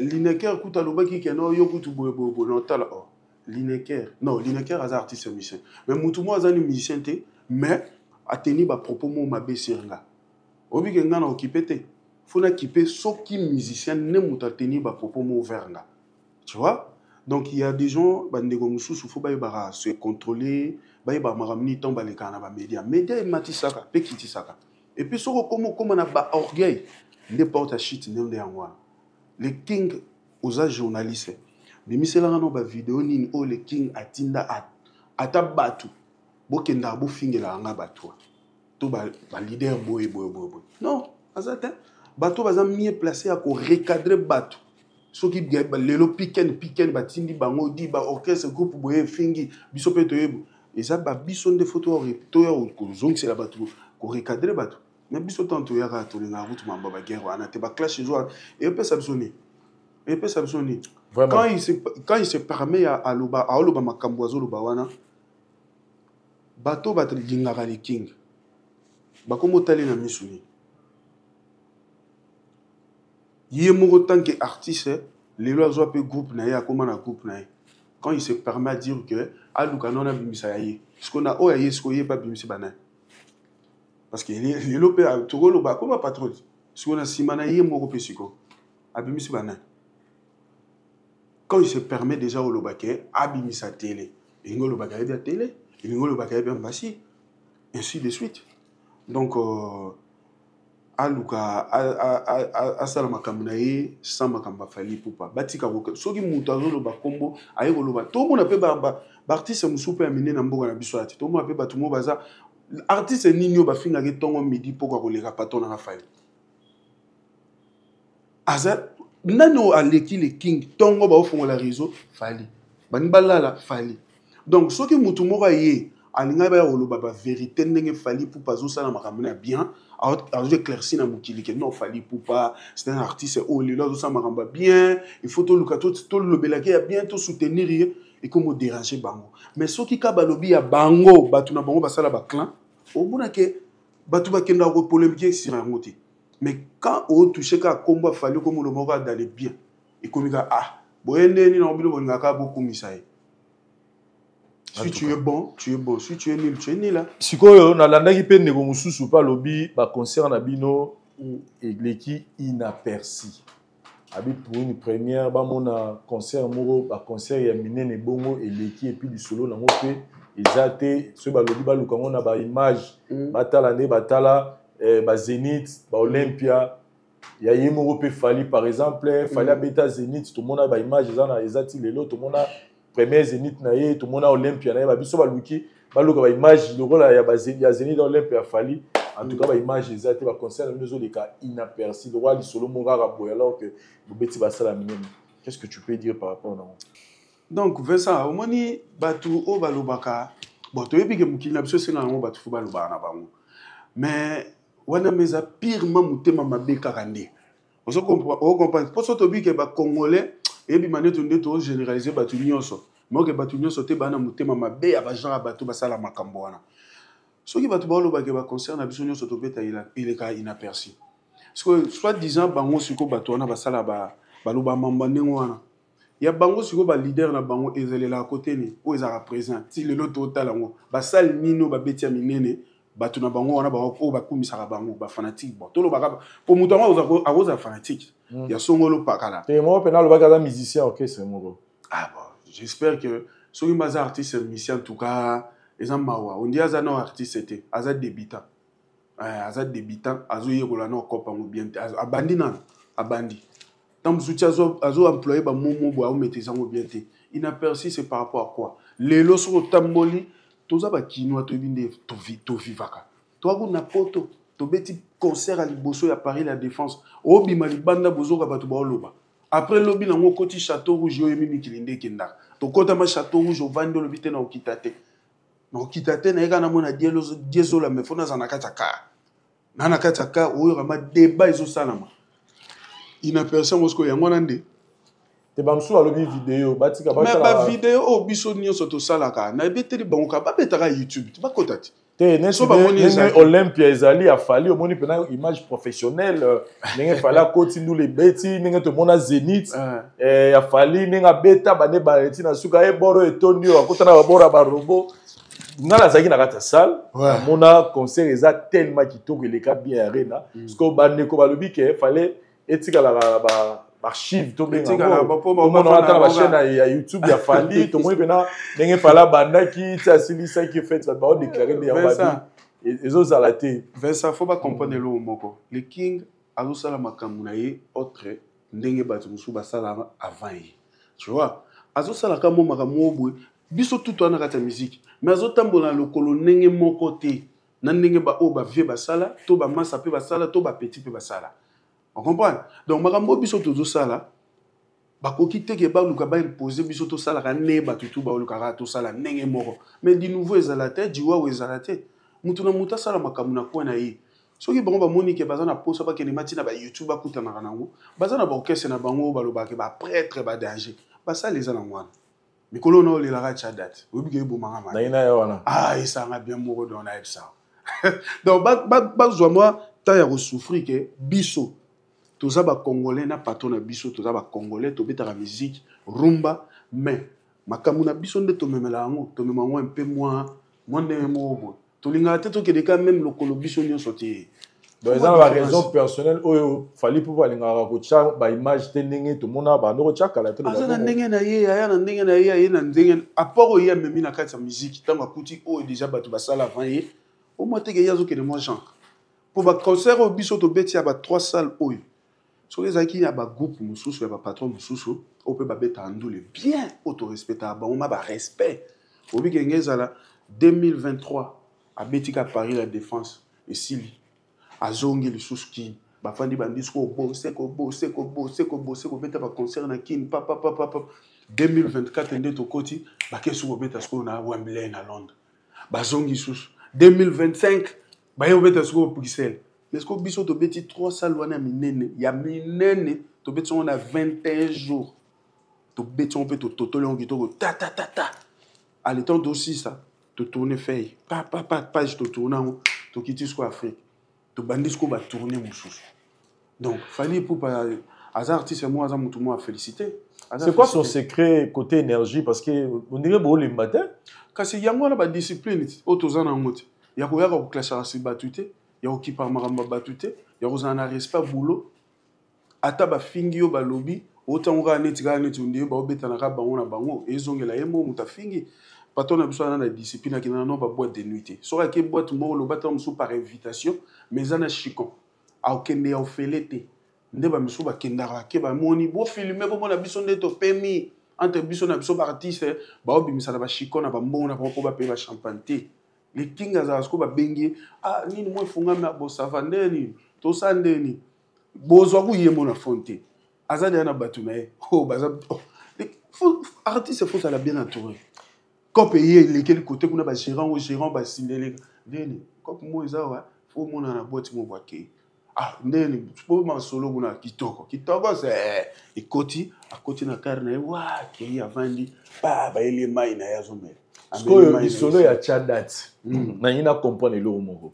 Lineker kutu alobaki ke no, yo kutu boye boye boye. Na otala, oh, Lineker, non, Lineker aza artiste musicien, mais mutu moko aza ni musicien te, mais ateni bapropos moko mabe sur nga. Oyebi ke nga na okipe te, faut nakipe soki musicien nde moto ateni bapropos moko vers nga, tu vois. Donc il y a des gens, bandeko mosusu, faut bayebaka se contrôler, bayebaka makambo nini ntango balekaka na bamédia. Média ematisaka mpe kitisaka. Et puis soki okoma okóma na baorgueil nde porte ya shit nde yango wana. Le King, oza journaliste, bimiselanga no bavideo nini oyo le King atinda ata bato bokendaka bofingelaka nga bato to baleader boye boye boye boye. Non, aza te. Bato baza mieux placé ya korecadre bato. Soki lelo piken piken batindi bango di baorchestre groupe boye efingi biso mpe toyebi eza babiso nde fo toya kozongisela bato, korecadre bato. Mais biso ntango toyaka, tolingaka kutu mambo baguerre wana te, baclash ezo epesa biso nini? Epesa biso nini? Quand il se permet ya aloba, aoloba makambo azoloba wana, bato balingaka le King bakomi otali na misu nini? Ye moko tant que artiste, lelo azwa mpe groupe na ye, akóma na groupe na ye, quand il se permet à dire que aluka nano abimisa ya ye, sikoyo na oyo ya ye, sikoyo ye mpe abimisi banani? Parce que lelo mpe tokoloba akóma patron, sikoyo na nsima na ye moko mpe sikoyo abimisi banani? Quand il se permet déjà oloba ke abimisa télé, elingi olobaka ayebi ya télé, elingi olobaka ayebi ya mbasi, ainsi de suite. Donc aluka asala makambo na ye sans makambo aFally Ipupa. Batika, soki moto azoloba nkombo aye koloba, tomona mpe baartiste mosusu mpe ya minene na mboka na biso ya te, tomona mpe bato mo baza artiste nini oyo bafingaki ntongo midi poko akoleka patron nanga Fally. Aza nani oyo aleki le King? Ntongo baofongola réseau, Fally. Baningi balala, Fally. Donc soki motu moko aye alingaki baya koloba bavérité ndenge Fally Ipupa azosala makambo na bien, azo éclairci na mokili ke non, Fally Ipupa c'est un artiste oyo lelo azosala makambo ya bien, il faut toluka tolobelaki ya bien, tosoutenir ye, ekomi odérange bango. Mais soki ka balobi ya bango, bato na bango basala baclan, omona ke bato bakendaka kopolémique sur yango te. Mais quand otouche kaka nkombo aFally, okomi oloba moko adale bien, ekomi kaka ah boye nde nini nango, bino bolingaka bokumisa ye. Si tu es bon, tu es bon. Si tu es nul, tu es nul, hein. Sikoyo nalandaki mpe ndeko mosusu mpe alobi baconcert na bino eleki inaperçu, abi pour une première bamona concert moko, baconcert ya minene bongo eleki, et puis lisolo nango mpe eza te. Soki balobi baluka yango na baimage, batala nde batala bazénith, baolympia ya ye moko mpe Fally. Par exemple, Fally abeta Zénith, tomona baimage eza na eza ti lelo. Tomona premier Zénith na ye, tomona Olympia na ye. Babiso baluki baluka baimage lokola ya Zénith, Olympia ya Fally, en tout cas baimage eza te. Baconcert na bino ezoleka inaperçu lokola lisolo moko kaka boye, alors que bobeti basala minene. Qu'est-ce que tu peux dire par rapport nango? Donc Vincent, omoni bato oyo balobaka, bon, toyebi ke mokili na biso esenga yango, bato fo balobaka na bango, mais wana ma eza purement motema mabe kaka nde ocomprendre. Mpo so tobi ke bacongolais eyebima nde nde togénéralise bato nyonso, mais oke bato nyonso te baa na motema mabe ya bagenre ya bato basala makambo wana. Soki bato baolobaka baconcert na biso nyonso tobeta eleka inaperçu, sikoyo soit disant bango sikoyo bato wana basala baloba mamba ndenge wana ya bango, sikoyo baleader na bango ezelelaka kote nini oyo ezalaka présent ti lelo? Totala yango, basali nini oyo babeti ya minene? Bato na bango wana oyo bakumisaka bango, bafanatique, bon, tolobaka po moto yango akozala fanatique ya songolo pakala. Te, moko mpena alobaki aza musicien orchestre moko. Ah bon, j'espère que soki baza artiste musicien, en tout cas eza mawa. Ondi aza no artiste te, aza débutant. Aza débutant, azoyekola na okopa yango bien te. Abandi nano, abandi ntango mosusu ti azo employe bamomo boye, aomaîtrise yango bien te. Inaperçu, c'est par rapport à quoi? Lelo soki otamboli, toza bakinois, toyebi nde tovivaka, toza kuna poto. Tobeti concert ya liboso ya Paris La Défense, obima libanda, bozoka bato baoloba. Après lobi nango okoti Château Rouge, oyo oyemi mikili nde ekendaka. Tokɔtama Château Rouge, ovandi, olobi te na okita te, na okita te. Nayeka namona Diezola, mais faut nazala na kati ya car, na kati ya car oyokama débat ezosalama inaperçu yango. Sikoyo yango wana nde Te, bamosusu balobi video batika. Mais bavideo oyo biso nyonso tosalaka, nayebeteli bango kaka babetaka YouTube te, bakota te. Te, neti ndenge Olympia ezali, afali, omoni mpena image professionnelle ndenge Fally akoti, ndula ebeti, ndenge tomona Zénith afali, ndenge abeta bande baleti na suka ye boro etondi oyo akota na baboro ya barobo. Nga nazalaki na kati ya salle, namona concert eza tellement kitoko, eleka bien Arena. Parce que bandeko balobi ke fallait etikalaka ba archive, tobengatomona ata na bachaîne ya YouTube ya Fally, tomoni mpena ndenge Fally abandaki ti asilisaki fête. Bato baodéclare nde yango babi ezozala te. Vincent, faut bacomprendre eloko moko: le King azosala makambo na ye autre ndenge bato mosusu basalaka avant ye, tu vois. Azosalaka mwa makambo moko boye, biso tutu wana kati ya musique, mais azotambola na lokolo ndenge moko te na ndenge oyo bavieux basala, to bamasa mpe basala, to bapetits mpe basala. Ocomprendre? Donc makambo oyo biso tozosala, bakoki te ke baluka baimpose biso tosalaka nde bato tu baolukaka tosala ndenge moko. Mais du nouveau ezala te, jiwawo ezala te. Mutu na mutu asala makambo na coin na ye. Soki bango bamoni ke baza na posa, bakende mati na baYouTube, bakutanaka nango, baza na baorchestre na bango oyo balobaka baprêtre badanger, basala eza nango wana. Mikolo na olelaka tia date, oyebi ke ebomaka. Ma wana. Ah, esanga bien moko. Donc nayebisa, donc bazwa mwa temps ya kosouffrir ke biso toza bacongolais na patron na biso, toza bacongolais, tobetaka musique rumba, mais makambo na biso nde tomemela yango, tomema yango mpe mwa ndenge moko boye. Tolingaka te tokende ka même lokolo biso nyonso te. Donc eza na baraison personnelle oyo Fally mpo balingaka kotya baimage te ndenge tomona bando kotya kala te. Aza na ndenge na ye, aya na ndenge na ye, aye na ndenge apport oyo ye amemi na kati ya musique. Ntango akuti oyo déjà bato basala avant ye, omwa teke ye azokende mwa genre mpo baconcert oyo biso tobeti ya ba trois salles oyo, soki ezalaki ya bagroupe mosusu, ya bapatron mosusu oyo mpe babetaka ndule bien, oyo torespectaka bango ma barespect, oyebi kenge ezala 2023 abetika Paris La Défense, esili, azongi lisusu Kini, bafandi, bandi siko obose kobose kobose kobose kobeta baconcert na Kini, papapapapa. 2024 nde tokoti, bake soki kobeta sikoyo na Wembley na Londres, bazongi susu 2025, baye kobeta sikoyo Bruxelles. Mais sikoyo biso tobeti 3 salles wana ya minene, ya minene, tobeti yango na 21 jours. Tobeti yango mpe tototoli yango kitoko, tatatata. Ale temps tosisa, totourne feuille pa pa pa page, totourne yango, tokiti sikoyo Afrique, tobandi sikoyo batourne mosusu. Donc Fally Ipupa aza artiste moko, aza motu moko afélicité. C'est quoi son secret côté énergie? Parce que on dirait bolemba te. Kasi yango wana badiscipline oyo toza na yango te, ya koyaka koklashaka si bato te, ya kokipa makambo ya bato te, ya kozala na respect, boulot. Ata bafingi yo, balobi otango kaka neti ondie baobetanaka bango na bango, ezongela ye moko moto afingi. Patron na biso aza na discipline, akendaka no baboîte de nuit te. Soki ake boîte moko, loba ntango mosusu par invitation, mais eza na chicon, akokende ya ofele te. Nde bamisusu bakendaka, bake, bamoni, bofilme, bomona biso nde topemi entre biso na biso baartiste, baobimisa na bachicon na bambongo na bango mpo bapeye bachampagne te. Le King azala sikoyo, babengi ye, ah, nini mo efungami, bosava nde nini, tosala nde nini, bozwa kuye mo na fone te. Aza deya na bato na ye oh, baza oh. Artiste faut ozala bien entouré. Cope ye elekeli kote kuna, bagérant oyo gérant basindeleka ndeni cope mo eza wa faut omona na boîte moko akei, ah, ndeni po masolo kuna kitoko kitoko se ekoti, akoti na kare na ye wa, akei, avandi, ba bayeli ye mai na ye, azomela. Sikoyo lisolo ya tia date, nangi na comprendre eloko moko,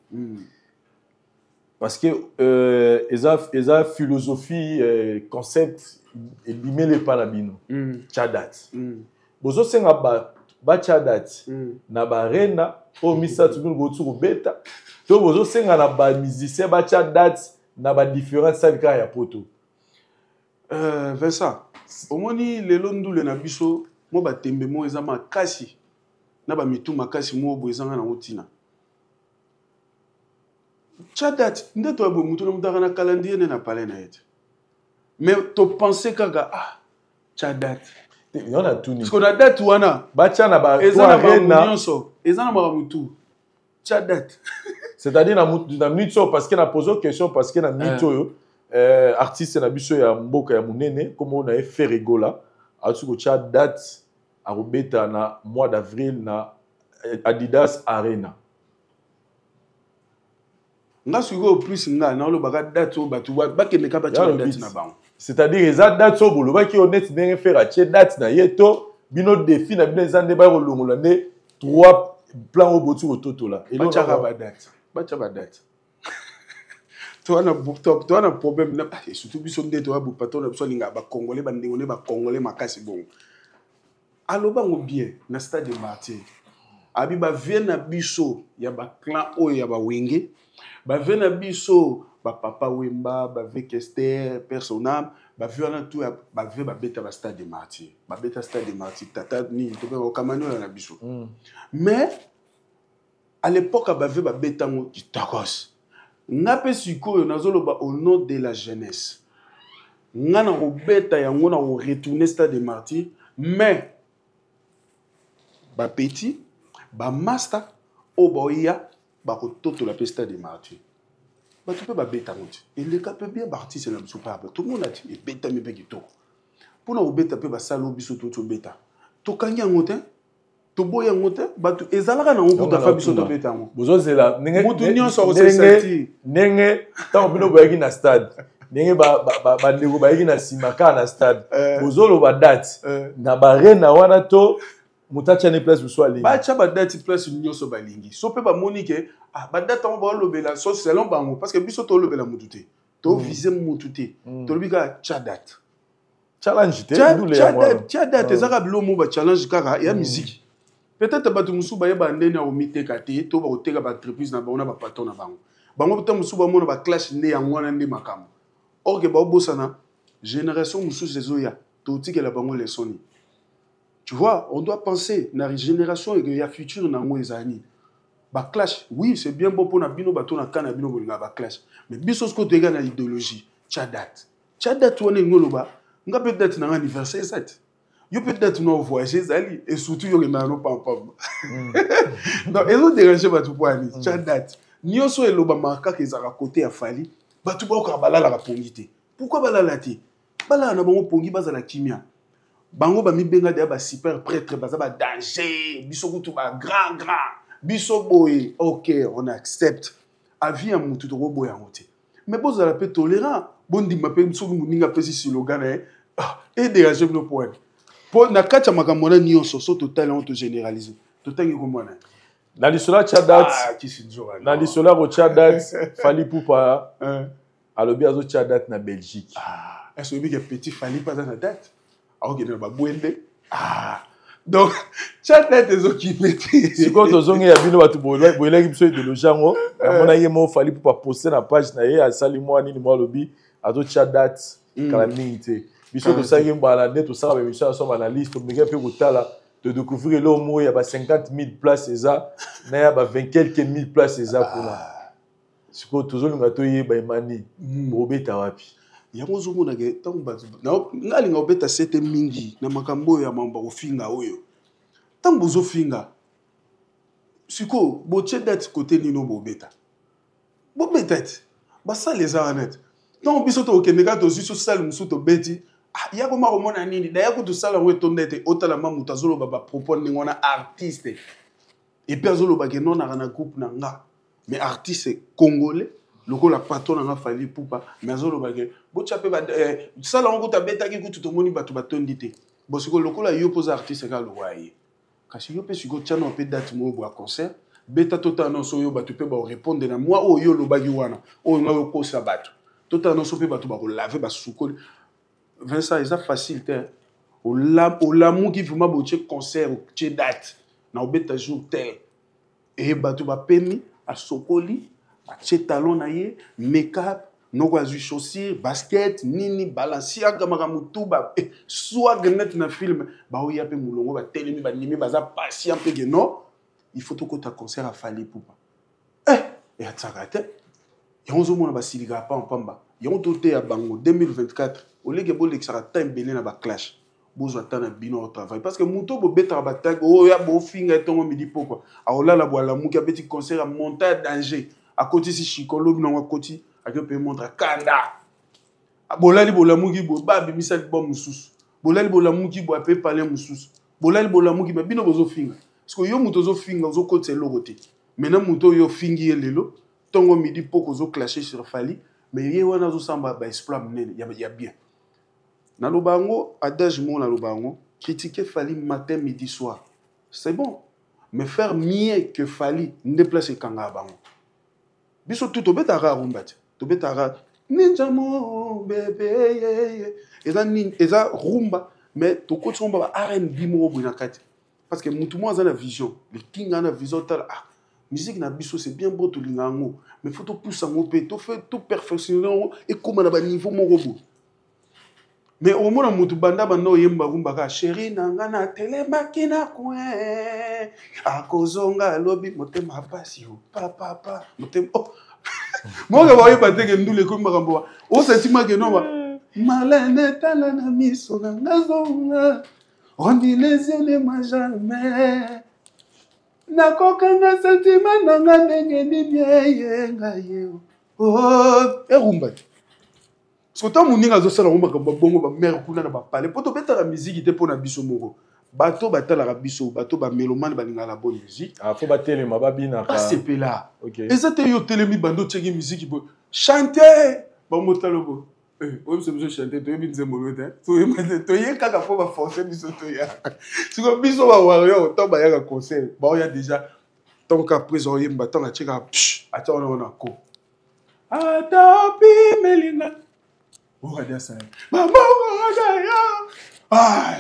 parce que eza philosophie, concept ebimeli epa na bino. Tia date, bozosenga batia date na baarena oyo misato bino bouti kobeta, to bozosenga na bamusicien batia date na badifférentes salle kaka ya Poto? Vincent, omoni lelo ndule na biso mo batembe mo eza makasi na bamitu makasi mo boye, ezanga nango ntina. Tia date nde toya boye, mutu na mutu aka na calendrier nde na palais na ye te, mais topense kaka, ah, tia date. Yo na tuni. Parce que na date wana batia na ba eza na makambo nyonso, eza na makambo tu. Tia date. C'est-à-dire na minute oyo, parce que na pose question, parce que na minute oyo artiste na biso ya mboka ya monene, kombo na ye Ferre Gola, auti kotia date, akobeta na mois d'avril na Adidas Arena. Nga sikoyo plus nga naolobaka date oyo bato bakendeka batia date na bango. C'est-à-dire eza date oyo bolobaki oyo neti ndenge Ferre atie date na ye, to bino défi na bino eza nde bakolongola nde trois plan oyo boti kototola? Batiaka badate, batia badate. Toa na problème na et surtout biso nde toya bopato na biso alingaka bacongolais, bandeko nde bacongolais makasi. Bongo alobango bien na Stade de Martyr, abi bavie na biso ya baclan oyo ya bawenge, bavie na biso bapapa Wemba, bavie Kester personam, bavie wana tu bavie babeta bastade de Martyr, babeta Stade de Martyr, tata nini tope okamani oyo na biso. Mais à l'époque bavie babetango kitokos. Nga mpe sikoyo nazoloba au nom de la jeunesse, nga na kobeta yango na koretourner Stade de Martyr, mais bapetits, bamaster oyo baoya bakototola mpe Stade de Martyr. Bato mpe babetango ti eleka mpe bien, baartiste na biso mpe tomona ti ebetami mpe kitoko. Mpona kobeta mpe basala oyo biso to tobeta, tokangi yango te, toboyi yango te. Bato ezalaka nango kuta fa biso tobeta yango. Bozozela. Mutu nyonso akosesati. Ndenge ntango bino boyaki na stade, ndenge bandeko bayaki na nsima kaka na stade, bozoloba date na baarena wana to moto atya place mosusu alingi? Batya badate place nyonso balingi. So mpe bamoni ke ah, badate yango baolobela so selon bango, parce que biso tolobela motu te, tovise motu te, tolobi kaka tya date. Challenge te. Tya date. Ezaka bilo mo bachallenge kaka ya musique. Peut-être bato mosusu bayeba ndenge ya komiteka te, to bakoteka baentreprise na bango na bapatron na bango. Bango ta mosusu bamona baclash nde yango wana nde makambo, or ke baobosana génération mosusu ezoya, totikela bango leçon nini? Tu vois, on doit penser na génération ya future nango ezala nini. Baclash, oui, c'est bien bon mpona bino bato na ka na bino bolingaka baclash, mais biso sikoyo toyeka na idéologie tya date. Tya date wana elingi oloba nga mpe date nanga anniversaire eza te, yo mpe date na voyage ezali, et surtout yo okendaka no pampamba. Donc ezodérange bato mpo ani tya date nyonso elobamaka kaka ezalaka kote ya Fally. Bato baokaka balalaka pongi te. Pourquoi balala te? Balala na bango pongi, bazala kimia. Bango bamibenga deya basuper prêtre, baza badanger, biso kutu bagrand grand biso boye. Ok, on accepte avis ya mutu, tokoboya yango te, mais bozala mpe tolérant, bondima mpe soki moninga apesi slogan na ye edérange bino po wana. Mpo na kati ya makambo wana nyonso, so totali yango, togénéralise, totangi kombo na ye. Na lisolo ya tya date, na lisolo ya kotya date, Fally Ipupa alobi azotya date na Belgique. Est-ce oyebi ke petit Fally mpe aza na date, akokende na babwende? Ah, donc tya date ezokipe te. Sikoyo tozongi ya bino bato boyelaki biso idéologie yango. Namonaki ye mo Fally Ipupa poste na page na ye, asali mwa nini mwa, alobi azotya date kala mingi te. Biso tosalaki mbala nde tosala baémission ya so baanalyse, tomeki mpe kotala, todécouvrir eloko moko ya ba 50 000 place eza na ya ba 20 quelque mille place eza kuna. Sikoyo tozolinga toyeba, emani bobeta wapi? Yango ozomonaka ntango bato nga alinga kobeta sete mingi na makambo oyo ya mambo kofinga oyo. Ntango bozofinga sikoyo, botie date kote nini oyo bobeta? Bobeta te, basale eza wana te. Ntango biso tokokende kaka, tozwi so sale mosusu tobeti, ya koma komona nini daya kutu sala yango etonda ete otala ma moto azoloba bapropos ndenge wana, artiste, et puis azoloba ke nonaka na groupe na nga, mais artiste congolais lokola patron na nga Fally Ipupa, mais azoloba ke botya mpe sala yango kutu abetaki kutu tomoni bato batondi te. Bon, sikoyo lokola yo mpo oza artiste kaka lokola ye, kasi yo mpe sikoyo tia na mpe date moko boya concert, beta, totala nyonso oyo bato mpe bakorépondre na mwa oyo yo olobaki wana, oyo ngai okosa bato, totala nyonso mpe bato bakolave basukoli. Vincent, eza facile te. Olamuki vraiment, botie concert, otie date na obeta jour tel, e bato bapemi, asokoli, atie talon na ye, make-up, noko azwi chaussure, basket, nini, Balenciaga, makambo tu ba swag net na film. Baoya mpe molongo, batelemi, bandimi, baza patient mpe ke non, il faut tokota concert a Fally Ipupa. Eyatiaka te. Yango ozomona basilikaka pampamba. Yango toteya bango 2024, oleke bolekisaka temps ebele na baclash, bozwa ta na bino au travail, parce que moto bobetaka batag oyo ya bofinga etongo midi pokwa, akolala bo alamuki, abeti concert ya monta ya danger. Akotisi chicon, lobi nango akoti, ake mpe montre kanda. Bolali bolamuki boye, babimisa album mosusu. Bolali bolamuki boye, ape palais mosusu. Bolali bolamuki, mais bino bozofinga. Parce que yo moto ozofinga, ozokotisa eloko te. Maintenant moto oyo ofingi ye lelo, ntongo midi poko ozoclashe sur Fally, mais ye wana azosamba baexploit monene ya bien. Naloba yango, adage moko naloba yango, critiquer Fally matin, midi, soir, c'est bon. Mais faire mieux que Fally, nde place ekangaka bango. Biso tu tobetaka rumba te, tobetaka ninja mo bebe ye. Eza nini? Eza rumba, mais tokoti rumba ba R&B moko boye na kati. Parce que mutu moko aza na vision, le king aza na vision tala, ah, musique na biso c'est bien beau tolinga yango, mais faut topusa yango mpe, to perfectionner yango ekóma na baniveau moko boye. Mais omona mutu banda banda oyemba rumba kaka chéri na nga na telemaki na coin, akozonga alobi motema pasi o papa motema oh. Moka bayeba te ke ndule ekomi makambo wa osentima ke no ba Marlène tala na miso na nga zonga on dit les yeux ne m'a jamais nakokanga sentiment na nga ndenge nini eyenga ye oh erumba te. Parce que ntango moninga azosala yango makambo ya bongo, bamare kuna na bapale, mpo tobetaka miziki te mpo na biso moko. Bato batalaka biso, bato bamelomane balingaka la bonne musique. Ah, faut batelema babinaka. Basepela. Eza te yo otelemi bando otiaki miziki boye chante bamotalo boye. Oyebisa biso chante, toyebi nzembo oyo te, toyeba te, toye kaka fo baforce biso toya. Siko biso bawarrior, ntango bayaka concert, baoya déjà ntango kaka prise oyemba, ntango atiekaka atia wana wana ko ata opimelinga okadiasa mamangadaya. Ah,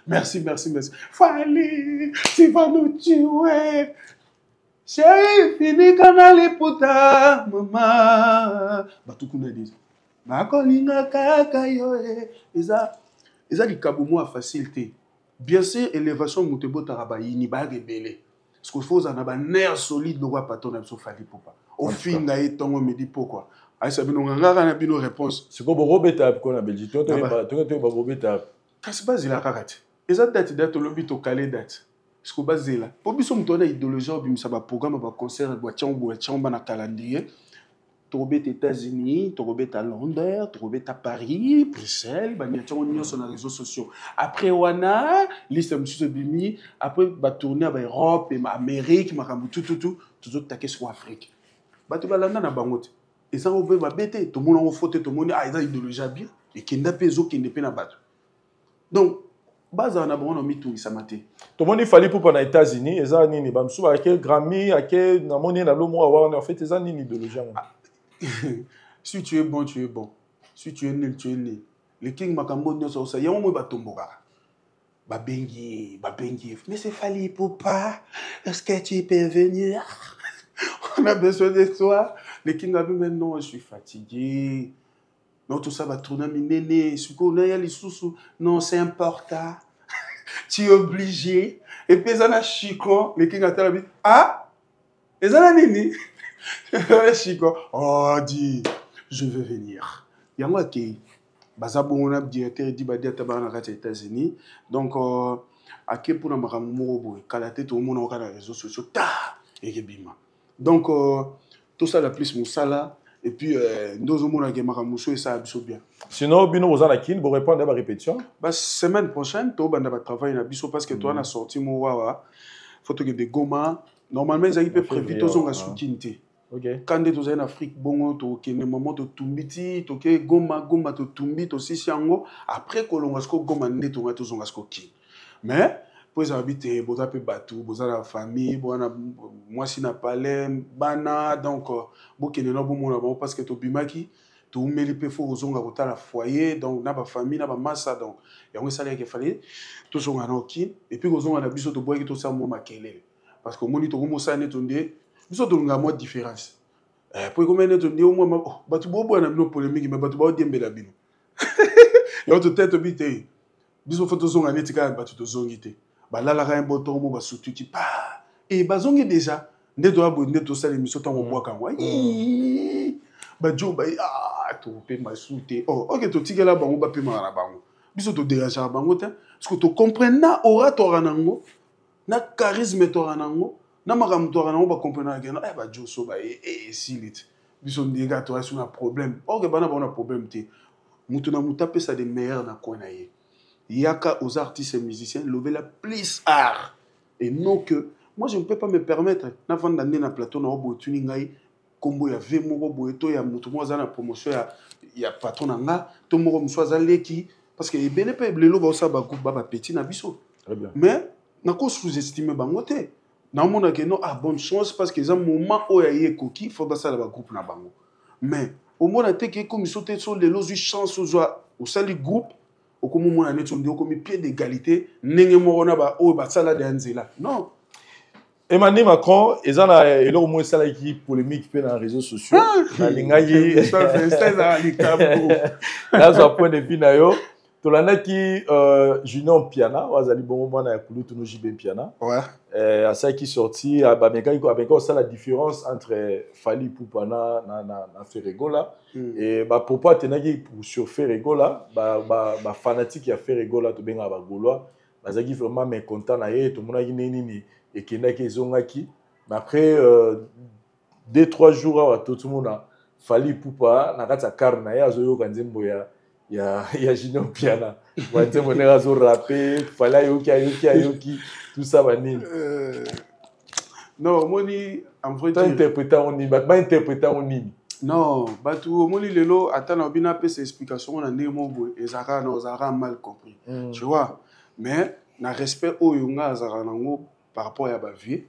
merci, merci, merci. Fally, tu vas nous tuer. Chérie, finika na liputa, mama. Bato kuna déjà bakolinga kaka yo e. Eza eza likabo moko ya facile te. Bien sûr, élévation moto ebotaka bayini, bayaka ebele. Parce qu'il faut ozala na banerf solide lokwa patron na biso Fally Ipupa. Ofinga ye ntongo midi pokwa, ayesa bino ngangaka na bino réponse. Sikoyo bokobeta ko na Belgique, toyeba bobeta. Kasi bazela kaka te, eza date date olobi tokale date. Sikoyo bazela mpo biso moto wana idéologie obimisa baprogramme, baconcert batiango boye, atiango bana calendrier. Tokobeta États-Unis, tokobeta Londres, tokobeta Paris, Bruxelles, baniati yango nyonso na réseaux sociaux. Après wana liste mosusu ebimi, après batourne ya baEurope, Amérique, makambo tututu, tozotake siko Afrique. Bato balanda na bango te, eza ngo mpe mabe te, tomoni yango fo te, tomoni ah, eza idéologie ya bien, ekenda mpe ezokende mpe na bato. Donc bazala na bango na mitungisama te. Tomoni Fally Ipupa na États-Unis, eza nini? Bamosusu ake Grammy, ake namoni ye na lomo wana. En fait eza nini idéologie yango? Si tu es bon, tu es bon. Si tu es nul, tu es nul. Le king makambo nyonso osa yango moi batombokaka, babengi ye, babengi ye: mais c'est Fally Ipupa, est-ce que tu peux venir? On a besoin de toi. Le king abi: mais non, je suis fatigué. Non, tout ça va tourner minene sikoyo naya lisusu. Non, c'est important, tu es obligé. Et puis eza na chicon. Le king atala bi: ah, eza na nini chicon? Oh, dit: je veux venir. Yango akei, baza bongo na directeur edi badi ata baa na kati ya États-Unis. Donc ake mpona makambo moko boye, kala te tokomona kaka na réseaux sociaux ta ekebima. Donc tosala plus mosala et puis nde ozomonaka makambo mosusu esala biso bien. Sinon bino boza na Kine, borépondre barépétition? Ba semaine prochaine tobanda batravail na biso, parce que toza na sortie moko awa, faut tokende Goma. Normalement ezalaki mpe prévu tozonga sukini te. Ka nde tozali na Afrique bongo, tokende mamo totumbi ti toke Goma. Goma totumbi, tosisi yango, après kolonga siko Goma nde tonga tozonga siko Kine. Mais mpo ezala bi te, boza mpe bato, boza na famille, boza na mwasi na palais, bana. Donc bokende na bomona bango, parce que tobimaki toumeli mpe, fo kozonga kotala foyer, donc na bafamille na bamasa. Donc yango esalaki efale tozonga na Okine. Et puis kozonga na biso, toboyaki tosala mwa makelele, parce que omoni tokomosala neti nde biso tolingaka mwa différence po ekomi neti nde omwa oh, bato boboya na bino polémique, mais bato baodiembela bino. Yango tote tobi te, biso fo tozonga neti kaka bato tozongi te, balalaka ye botongo mo basutuki pa e bazongi déjà. Nde toya boye, nde tosala émission, ntango obwaka yango bajo baye, ah, topema su te. Oh, ok, totikela bango bapemaka na bango, biso todérangeaka bango te, parce que tocomprendre na aura toaka nango, na charisme toaka nango. Na makambo toaka nango bacomprenaka ke eh, bajoso baye eh, esili te, biso ndenge kaka toya so na problème. Or que bana bao na problème te, moto na moto apesa de meilleur na coin na ye. Yaka aux artistes et musiciens, lobela plus art et non que moi je ne peux pas me permettre navanda nde na plateau na yo boye, otuni ngai nkombo ya v moko boye to ya moto moko aza na promotion ya patron na nga to moko mosusu aza leki, parce que ebele mpe lelo baosala bagroupe ba bapeti na biso. Très bien. Mais nako sous-estime bango te, naomona ke non, ah, bonne chance, parce que eza moment oyo aye ekoki, faut basala bagroupe na bango. Mais omona te ke ekomi so te, so lelo ozwi chance, ozwa, osali groupe, okomi omona neti onde okomi pied d'égalité ndenge moko na baoyo basala deya nzela. Non. Emmanuel Macron, eza na eloko moko esalaki polémique mpe na réseaux sociaux. Nalingaki ezala likambo. Nazwa point de vue na yo. Tolandaki Junior Mpiana, oyo azali bongo mwana ya kulutu no JB Mpiana. Asalaki sorti, bamekaki kosala différence entre Fally Ipupa na Ferre Gola. Et bapropos atenaki sur Ferre Gola, bafanatique ya Ferre Gola, tobengaka bagaulois, bazalaki vraiment mécontent na ye. Tomonaki ndenge nini ekendaki, ezongaki, mais après 2, 3 jours awa totomona Fally Ipupa na kati ya car na ye, azoyoka nzembo ya Junior Mpiana, banzembo ndenge azorape. Fally ayoki, ayoki, ayoki tout ça, banini. Non, omoni, en vrai to interpréter yango nini? Bato bainterpréter yango nini? Non, bato, omoni lelo, ata na obina apesa explication ngo na ndenge moko boye, ezalaka na ozalaka mal compris, tu vois. Mais na respect oyo nga azalaka nango par rapport ya bavieux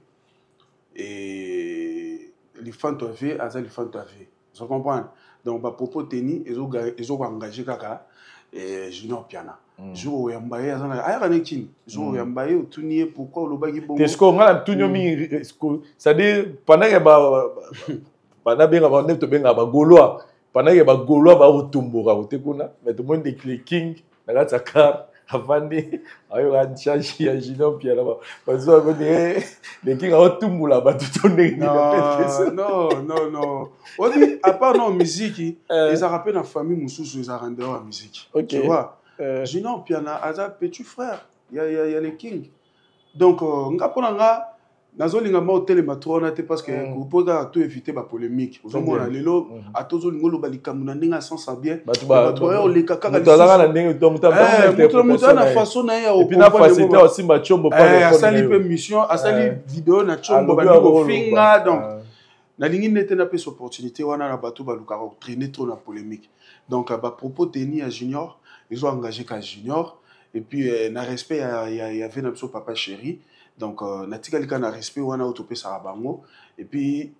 et lifanto ya vie, aza lifanto ya vie, ozo comprendre? Donc bapropos teni ezokoengage kaka Junior Piana. Jour oyamba ye, aza na ayaka ne kini, jour oyamba ye, otuni ye pourquoi olobaki bongo. Te, sikoyo nga na tuni yo mingi, c'est-à-dire pendant ke bana benga nde tobengaka bagaulois, pendant ke bagaulois bakotomboka kote kuna, mais tomoni de King na kati ya car, avandi, ayoka charge ya Junior Mpiana, bazwa koni le King aotumbola bato to ndenge nini? Non, non, non, obi à part non musique, ezalaka mpe na famille mosusu, ezalaka en dehors ya musique, tu vois. Junior Piana aza petit frère ya le King. Donc nga, mpo na nga, nazolinga ma otelema to wana te, parce que po kaka to éviter bapolémique. Ozomona lelo, ata ozolinga oloba likambo na ndenge ya sens ya bien, bato baya oleka kaka. Moto azalaka na ndenge, moto aza na façon na ye ya et puis na facilité osimba Tshombo. Asali mpe mission, asali video na Tshombo, bandi kofinga. Donc nalingi nde te napesa opportunité wana na bato balukaka kotraîner trop na polémique. Donc bapropos teni ya Junior ezo engagé ka Junior. Et puis na respect ya ve na biso papa chéri, donc natikali kaka na respect wana oyo topesaka bango. Et puis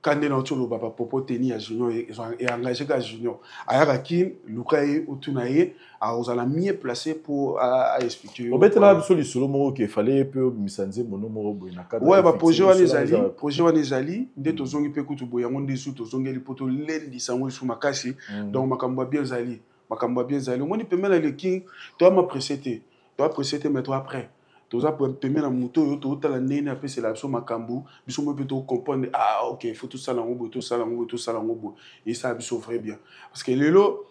ka nde nauti oloba, bapropos teni ya Junior eengage ka Junior. Ayaka kini, luka ye, otuna ye, akozala mieux placé pour aexpliquer. Obetela biso lisolo moko ke fallait mpe obimisa nzembo no moko boye na cadre. Ouais, baprojet wana ezali, projet wana ezali nde tozongi mpe kutu boye, yango nde esu tozongeli mpo tolendisa yango esu makasi. Donc makambo ya bien ezali, makambo ya bien ezali. Omoni, pembe na le King, toyama pressé te, toya pressé te, mais toya prêt. Toza pembe na moto oyo totala ndenge apesela biso makambo, biso mo mpe tocomprendre: ah ok, faut tosala yango boye, tosala yango boye, tosala yango boye, esala biso vrai bien. Parce que lelo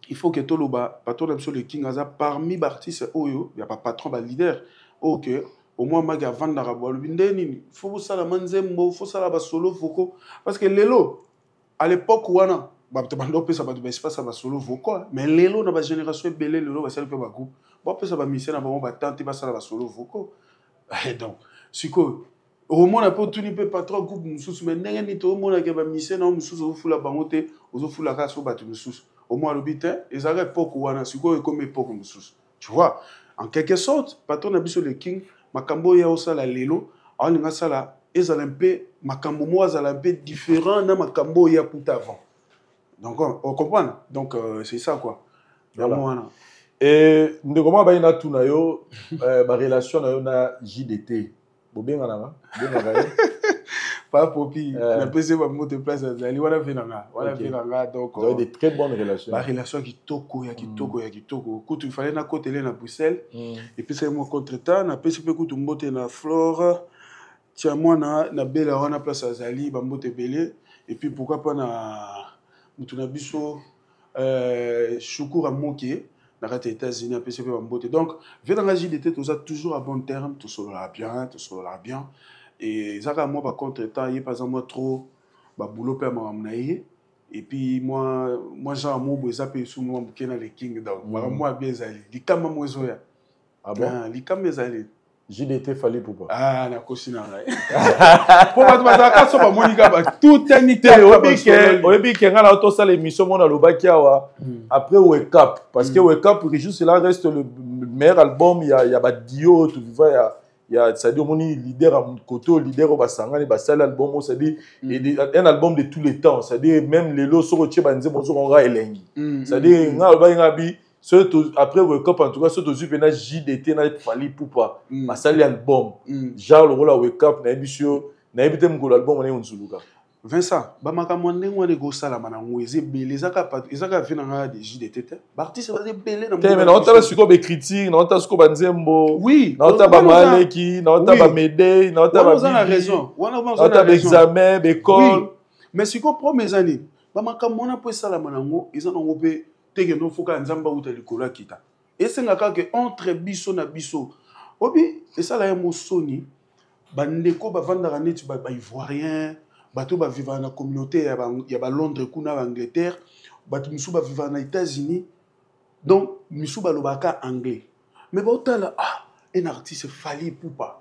il faut que toloba, patron na biso le King aza parmi baartiste oyo ya bapatron, baleader oyo ke au moins maki avandaka bo alobi nde nini, faut bosalama nzembo, faut sala basolo vocaux. Parce que lelo, à l'époque wana, bato banda opesa bato baespace ya basolo vocaux, mais lelo na bagénération ebele, lelo basali mpe bagroupe, bapesa bamusicien na bango batante basala basolo vocaux. Donc sikoyo okomona mpe otuni mpe patron groupe mosusu, mais ndenge nini toomonake bamusicien na yo mosusu ozofula bango te, ozofula kaka so bato mosusu? Omoi alobi te, ezalaka époque wana, sikoyo ekomi époque mosusu, tu vois. En quelque sorte, patron na biso le King, makambo oyo osala lelo, aolinga asala ezala mpe makambo moko azala mpe différent na makambo oyo akuta avant. Donc on comprend, donc c'est ça quoi. Yango wana. E ndeko moko abayi natuna yo, barelation na yo na JDT, bobenganaka, bobengaka ye? Pa Popi, napesi ye bambote place azali wana, ve na nga wana, ve na nga. Donc vous avez de très bonnes relations. Barelation ya kitoko, ya kitoko, ya kitoko. Kutu ifale nakotele na Bruxelles, epesaki mwa contretemps. Napesi mpe kutu mbote na Flore tia mwana na Bela wana place azali, bambote ebele. Et puis pourquoi pas na mutu na biso Shukura Moke. Na kati ya États-Unis, apesi mpe bambote. Donc vieux na nga JDT, toza toujours à bon terme, tosololaka bien, tosololaka bien. Et eza kaka mwa bacontretemps, ye mpe aza mwa trop baboulot mpe ya makambo na ye, et puis moi genre mobo eza mpe esu mwa moke na le King. Donc makambo mwa bien ezali, likama mo ezoya. Ah bon? Ah, likama ezali. JDT, Fally Ipupa. Ah, nakosi na ngai po bato bazalaka so bamoni kaka batutani. Te, oyebi ke ngai na tosala émission mona alobaki awa après Wake Up, parce que Wake Up, juste là, reste le meilleur album ya badio toviva ya, c'est-à-dire omoni leader ya côté oyo, leader oyo basangani basali album oyo, c'est-à-dire un album de tous les temps, c'est-à-dire même lelo soki otie banzembo ozokonga elengi. C'est-à-dire ngai alobaki ngai bi soki après Wake Up, en tout cas soki tozwi mpena JDT na Fally Ipupa basali album genre lokola Wake Up, nayebi so yo, nayebi te mokolo album wana onzuluka. Vincent, bamakambo ya ndenge wana ekosalama nango eza ebele, eza kaka vieux na ngai de JDT te, baartiste baza ebele na te. Mais naotala sikoyo baécriture, naotala sikoyo banzembo, naota wana bamaleki, naota bamedei, naota wana oza na babibi, raison, wana oza naota na raison. baexamen, baécole. Oui. Mais sikoyo problème eza nini? Bamakambo wana mpo esalama nango, eza nango mpe teke no foka ya Nzambe auta likolo akita. Esengaka ke entre biso na biso obi esala ye mosoni. Bandeko bavandaka neti baivoirien, bato bavivaka na communauté ya balondres kuna, baangleterre, bato mosusu bavivaka na États-Unis, donc misusu balobaka anglais, mais baotala, ah, un artiste Fally Ipupa,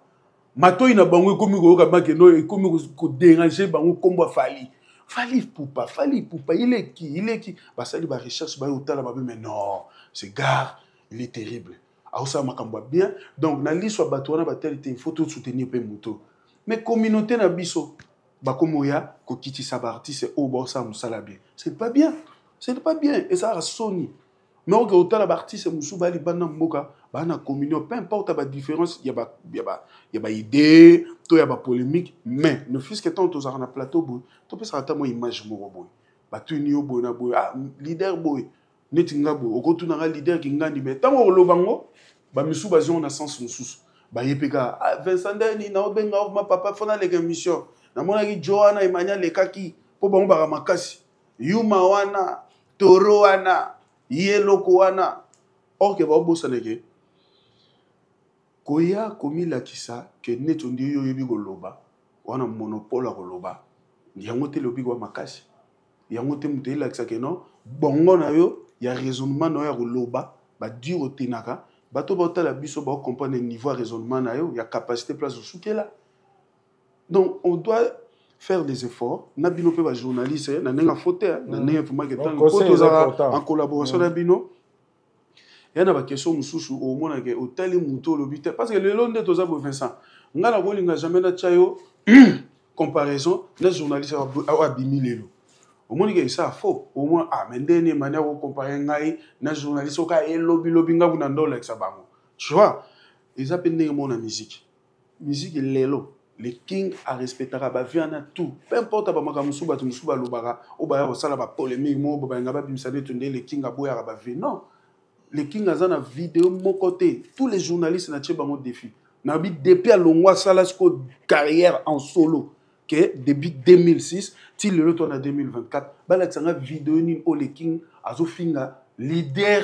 matoi na bango ekomi koyoka makendo, ekomi kodéranger bango nkombo ya Fally, Fally Ipupa, Fally Ipupa, il est qui, il est qui? Basali barecherche, baye otala babe, mais non, ce gars, il est terrible, aosala makambo ya bien. Donc na liso ya bato wana batali te, il faut tosoutenir mpe moto. Mais communauté na biso bakomi oya kokitisa baartiste oyo baosala mosala bien. C'est pas bien, c'est pas bien, ezalaka soni. Mais oke otala baartiste mosusu baya libanda mboka, baya na communion, peu importe badifférence ya baidée to ya bapolémique, mais ne fût-ce que ntango tozalaka na plateau boye, topesaka ata mwa image moko boye, batuni yo boye na boye, ah, leader boye, neti nga boye, okotunanga leader kingandi, mais ntango okoloba ngo, bamisusu bazongo na sens mosusu, baye mpe kaka, ah, Vincent ndeni naobenga ma papa fo naleka émission, namonaki jo wana emani alekaki mpo bango baka makasi, yuma wana, toro wana, ye eloko wana, or ke baobosaneke koya komilakisa ke neti ondi yo oyebi koloba wana, monopole ya koloba yango te, elobi kwa makasi yango te, moto eyelakisa ke non, bongo na yo ya raisonnement na yo ya koloba badire otenaka, bato baotala biso baocomprendre niveau ya raisonnement na yo, ya capacité, place osukela. Donc on doit faire des efforts na bino mpe bajournaliste, na ndenge afo te, na ndenge vraiment ke ntango po tozala en collaboration na bino, ya na baquestion mosusu omonake otali motu olobi te, parce que lelo nde toza boye. Vincent, ngai nakolinga jamais natya yo comparaison na journaliste oyo abimi lelo. Omoni ke esa faux au moins, ah, mais ndeni emani akocompare ngai na journaliste oka elobilobi, ngai kuna nde olakisa bango, tu vois? Eza mpe ndenge moko na musique. Musique lelo, le King arespectaka bavieux wana tout, peu importe bamakambo mosusu bato mosusu balobaka, oyo baya kosala bapolémique moko balinga babimisa neti nde le King aboyaka bavieux. Non, le King aza na video moko te. Tous les journalistes, na tie bango défi, nabi depuis alongwa, asala siko carrière en solo ke depuis 2006 ti lelo to na 2024, balakisanga video nini oyo le King azofinga leader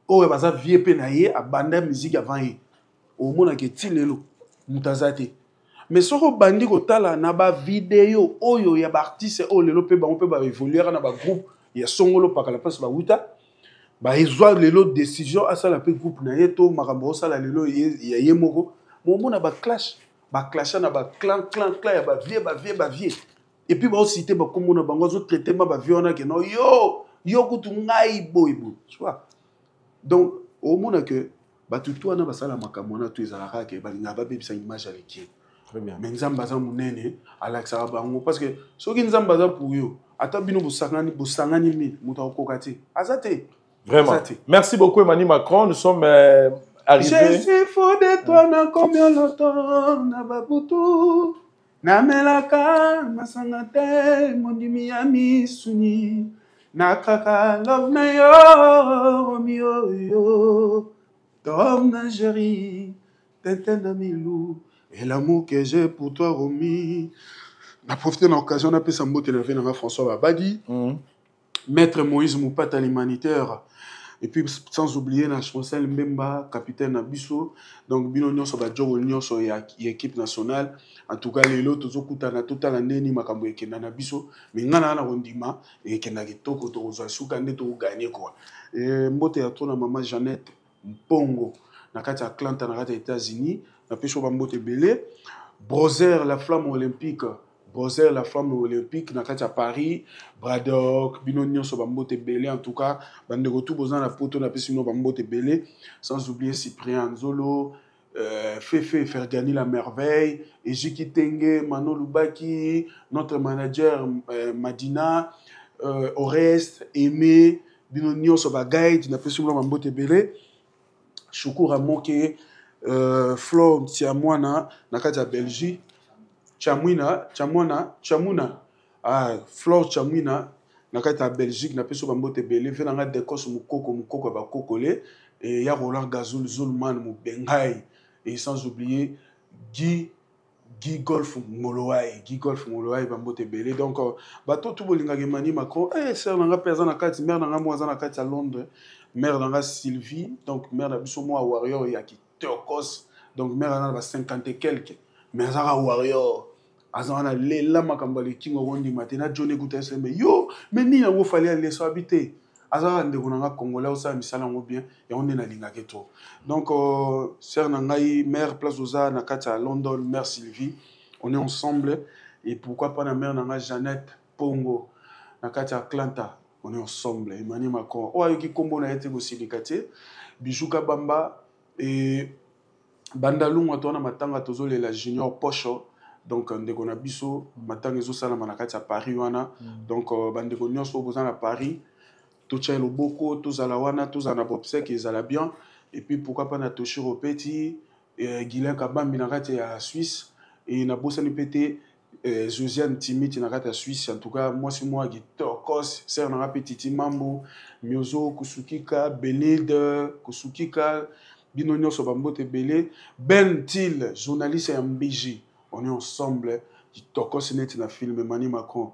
oyo baza vieux mpe na ye, abanda musique avant ye. Omonaka ti lelo moto aza te. Mais soki obandi kotala na bavideo oyo ya baartiste oyo lelo mpe bango mpe baévoluaka na bagroupe ya songolo pakala, place bawuta, bazwa lelo décision asala mpe groupe na ye to makambo osala lelo ya ye moko, momona baclash, baclasha na baclan, clan, clan ya bavieux, bavieux, bavieux, et puis baocite bakombo na bango, azotraite ma bavieux wana ke non, yo yo kutu ngai boye boye, tu vois? Donc omona ke bato tu wana basala makambo wana to ezalaka ke balingaka babebisa image ya lekie. Mais Nzambe aza monene, alakisaka bango, parce que soki Nzambe aza pour yo, ata bino bosangani, bosangani mine, moto akokoka te, aza te. Vraiment. Merci beaucoup, Emmanuel Macron. Nous sommes arrivés. Je suis fou de toi na combien longtemps na babutu namelaka masanga te, mondimi ya misuni nakaka love na yo, Romeo yo, Tom na Jerry, Tintin na Milou, et l'amour que j'ai pour toi, Romy. Na profité na occasion napesa mbote na vieux nanga François Babadi, Maître Moïse Mupata l'humanitaire. Et puis sans oublier na Chancel Mbemba, capitaine na biso. Donc bino nyonso ba jogo nyonso ya, ya équipe nationale. En tout cas lelo tozokutana totala ndeni makambo ekenda na biso. Mais nga na na kondima ekenda kitoko tokozwa suka nde tokoganye quoi. Et mbote ya to na mama Jeannette Mpongo na kati ya Atlanta na kati ya États-Unis. Na peso ba mbote ebele. Brozer la flamme olympique. Brozer la flamme olympique na kati ya Paris, Braddock, bino nyonso ba mbote ebele. En tout cas bandeko tout boza na poto na pesi bino ba mbote ebele, sans oublier Cyprien Nzolo, Fefe Fergani la merveille, Ejiki Tenge, Mano Lubaki, notre manager Madina, Oreste, Aimé, bino nyonso ba guide na pesi bino ba mbote ebele. Shukura Moke, Flo Tiamwana na kati ya Belgique, Chamwina, Chamwana, Chamuna, ah, Flore Chamwina na kati ya Belgique na peso ba mbote ebele. Ve nanga Dekos Mukoko, Mukoko ya bakokole, et ya Roland Gazul Zulman Mubengai, et sans oublier Guy Guy Golf Ngolowai, Guy Golf Ngolowai ba mbote ebele. Donc bato tout bolingaka Emmanuel Macron, eh sœur nanga pe aza na kati, mère nanga mo aza na kati ya Londres, mère nanga Sylvie, donc mère na biso mo warrior ya kitokos. Donc mère na ba 50 et quelques, mais azaka warrior. Aza na lela makambo ya likingo kondima te na John Ekuta SMB. Yo, mais nini yango fallait aller so habiter. Azaka ndeko nanga congolais osala misala yango bien, yango nde nalingaki trop. Donc sœur na ngai, mère place oza na kati ya London, mère Sylvie, on est ensemble. Et pourquoi pas na mère nanga Jeannette Pongo na kati ya Atlanta, on est ensemble. Emmanuel Macron, oyo ayoki kombo na ye te kosilika te. Bijou Kabamba et Bandalungwa to na matanga tozolela Junior Pocho. Donc ndeko na biso matanga ezosalama na kati ya Paris wana. Donc bandeko nyonso oyo boza na Paris, totia loboko, tozala wana, tozala na bobsek ezala bien. Et puis pourquoi pas na Toshiro Peti, Guilain Kabambi na kati ya Suisse, et na bosani pete Josiane Timiti na kati ya Suisse. En tout cas moi c'est moi qui tokos, sœur na ngapi Titi Mambo, Miozo Kusukika, Benilde Kusukika, bino nyonso ba mbote ebele. Ben Til, journaliste ya MBG, on est ensemble, qui tokos net na film Emmanuel Macron.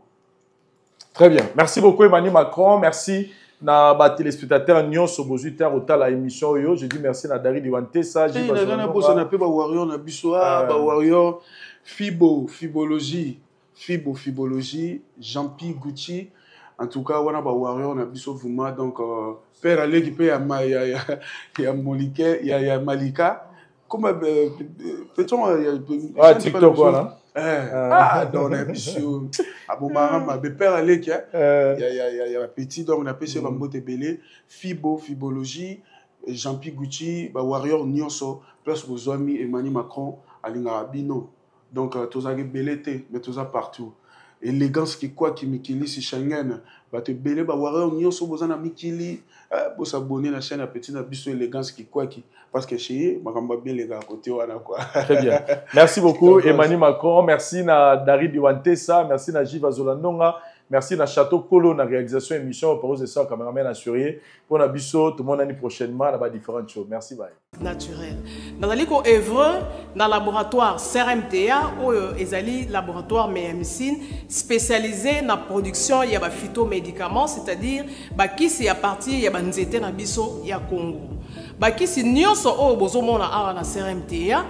Très bien, merci beaucoup Emmanuel Macron, merci na ba téléspectateurs nyonso bozwi terre otala émission oyo. Je dis merci na Dari Diwantesa, j'ai pas na bosa na pe ba warrior na biso, ah, ba warrior Fibo, Fibologie, Fibo, Fibologie, Jean-Pierre Gucci. En tout cas, wana ba warrior na biso vraiment. Donc père Aleki pe ya ma, ya, ya, ya Molike, ya, ya Malika. Comme peut-on, ya, Ah, TikTok wana. Ah, donc na biso abomara mabe père Aleki, hein. Ya, ya, ya, ya petit, donc na pesi ba mbote belé, Fibo, Fibologie, Jean-Pierre Gucci, ba warrior nyonso place bozwami Emmanuel Macron alingaka bino. Donc tozalaki belé te, mais toza partout. Élégance qui quoi qui mikili si Schengen, bato belé ba warrior nyonso boza na mikili, bo s'abonner na chaîne ya petit na biso élégance qui quoi qui, parce que chez makambo bien les gars côté wana quoi. Très bien. Merci beaucoup Emmanuel Macron, merci na Dari Diwantesa, merci na Jiva Zolandonga, merci na Château Kolo na réalisation émission pour vous ça cameraman assuré pour na biso tout le monde année prochainement na ba différentes choses. Merci bye. Naturel. Nazali ko œuvre dans laboratoire CRMTA oyo ezali laboratoire médecine spécialisé na production ya ba phytomédicaments, c'est-à-dire ba kisi ya partir ya ba nzete na biso ya Congo. Ba kisi nyonso oyo bozomona awa na CRMTA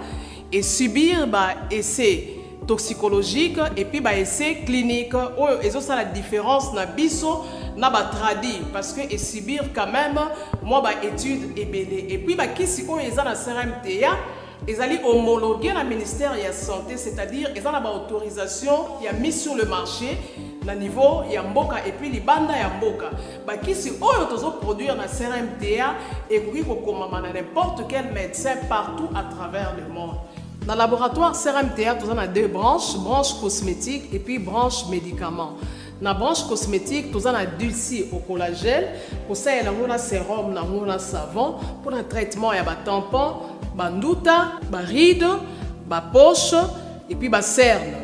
et subir ba essai toxicologique et puis ba essai clinique oyo ezosala différence na biso na ba tradi parce que et subir quand même moi ba étude ebele. Et puis ba kisi oyo eza na CRMTA ezali homologué na ministère ya santé, c'est-à-dire eza na ba autorisation ya mise sur le marché na niveau ya mboka et puis libanda ya mboka. Ba kisi oyo tozo produire na CRMTA ekoki kokomama na n'importe quel médecin partout à travers le monde. Dans le laboratoire CRMTA, nous avons deux branches, branche cosmétique et puis branche médicaments. Dans la branche cosmétique, nous avons dulci au collagène, pour ça, il y a un sérum, un savon, pour le traitement, il y a un tampon, un nduta, un ride, une poche et puis un cerne.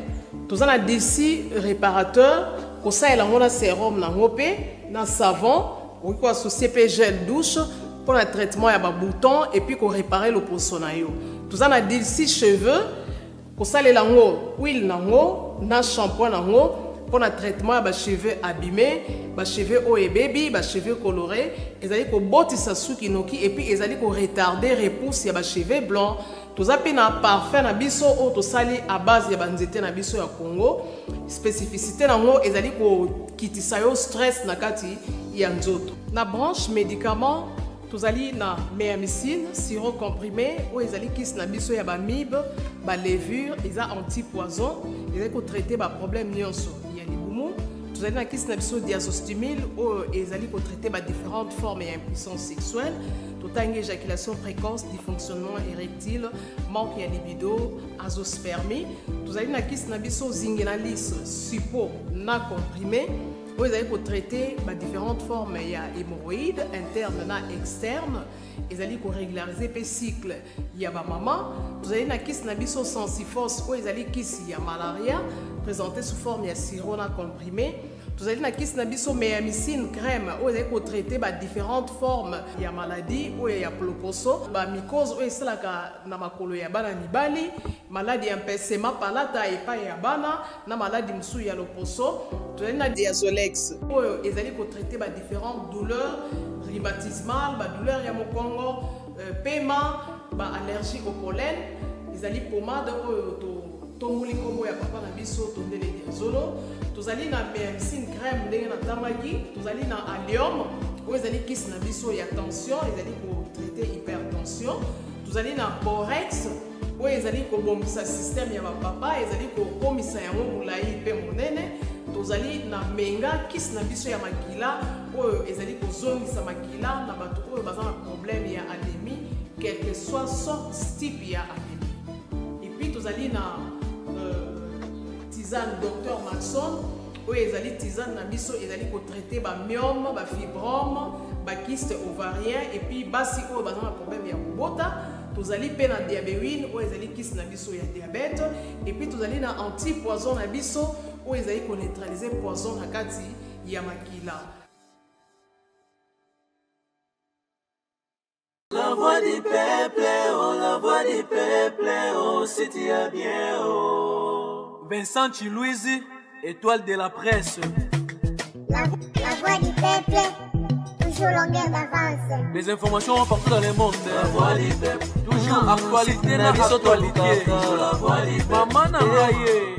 Nous avons dulci réparateur, pour ça, il y a un sérum, un savon, on peut associer gel douche pour le traitement, il y a un bouton et puis pour réparer le poisson. Nous avons dulci cheveux, pour ça, il y a huile, na shampoing, mpona traitement ya bacheveux abîmé, bacheveux oyo ebebi, bacheveux coloré. Ezali kobotisa suki noki et puis ezali koretarder repousse ya bacheveux blanc. Toza mpe na parfum na biso oyo tosali à base ya banzete na biso ya Congo. Spécificité nango ezali kokitisa yo stress na kati ya nzoto. Na branche médicament, tozali na Méamicine sirop comprimé oyo ezali kisi na biso ya bamibe, balevure, eza antipoison, ezali kotraite baproblème nyonso ya libumu. Tozali na kisi na biso Diazostimil oyo ezali kotraite badifférentes formes ya impuissance sexuelle. Totangi éjaculation précoce, dysfonctionnement érectile, manque ya libido, azospermie. Tozali na kisi na biso Zingenalis suppo na comprimé oyo ezali kotraite badifférentes formes ya hémorroïde interne na externe, ezali korégulariser mpe cycle ya bamama. Tozali na kisi na biso Sensifos oyo ezali kisi ya malaria, présenté sous forme ya sirop na comprimé. Tozali na kisi na biso Méamicine crème oyo ezali kotraite badifférentes formes ya maladie oyo ya ploposo, bamycose oyo esalaka na makolo ya bana mibali, maladi ya mpesema palata epai ya bana na maladi mosusu ya loposo. Tozali na Diazolex oyo ezali kotraite badifférentes douleurs rhumatismales, badouleur ya mokongo, pema, baallergie au pollen. Ezali pomade oyo tomboli nkombo ya papa na biso Tondele Diazolo. Tozali na Méamicine crème ndenge natangaki. Tozali na Allium oyo ezali kisi na biso ya tension, ezali kotraite hypertension. Tozali na Borex oyo ezali kobongisa système ya bapapa, ezali kokomisa yango molai mpe monene. Tozali na Menga, kisi na biso ya makila oyo ezali kozongisa makila na bato oyo baza na problème ya anémie, quel que soit sorte, type ya anémie. Et puis tozali na tisane Docteur Maxon oyo ezali tisane na biso ezali kotraite bamyome, bafibrome, bakyste ovarien et puis basi oyo baza na problème ya kobota. Tozali mpe na Diabewine oyo ezali kisi na biso ya diabète. Et puis tozali na antipoison na biso oyo ezali koneutraliser poison na kati ya makila. La voix du peuple, oh la voix du peuple, oh si tu as bien, oh. Vincent Chilouizi, étoile de la presse. La voix du peuple, toujours longueur d'avance. Les informations partout dans le monde. La voix du peuple, toujours actualité na actualité. Toujours la voix du peuple. Maman na ngai ye.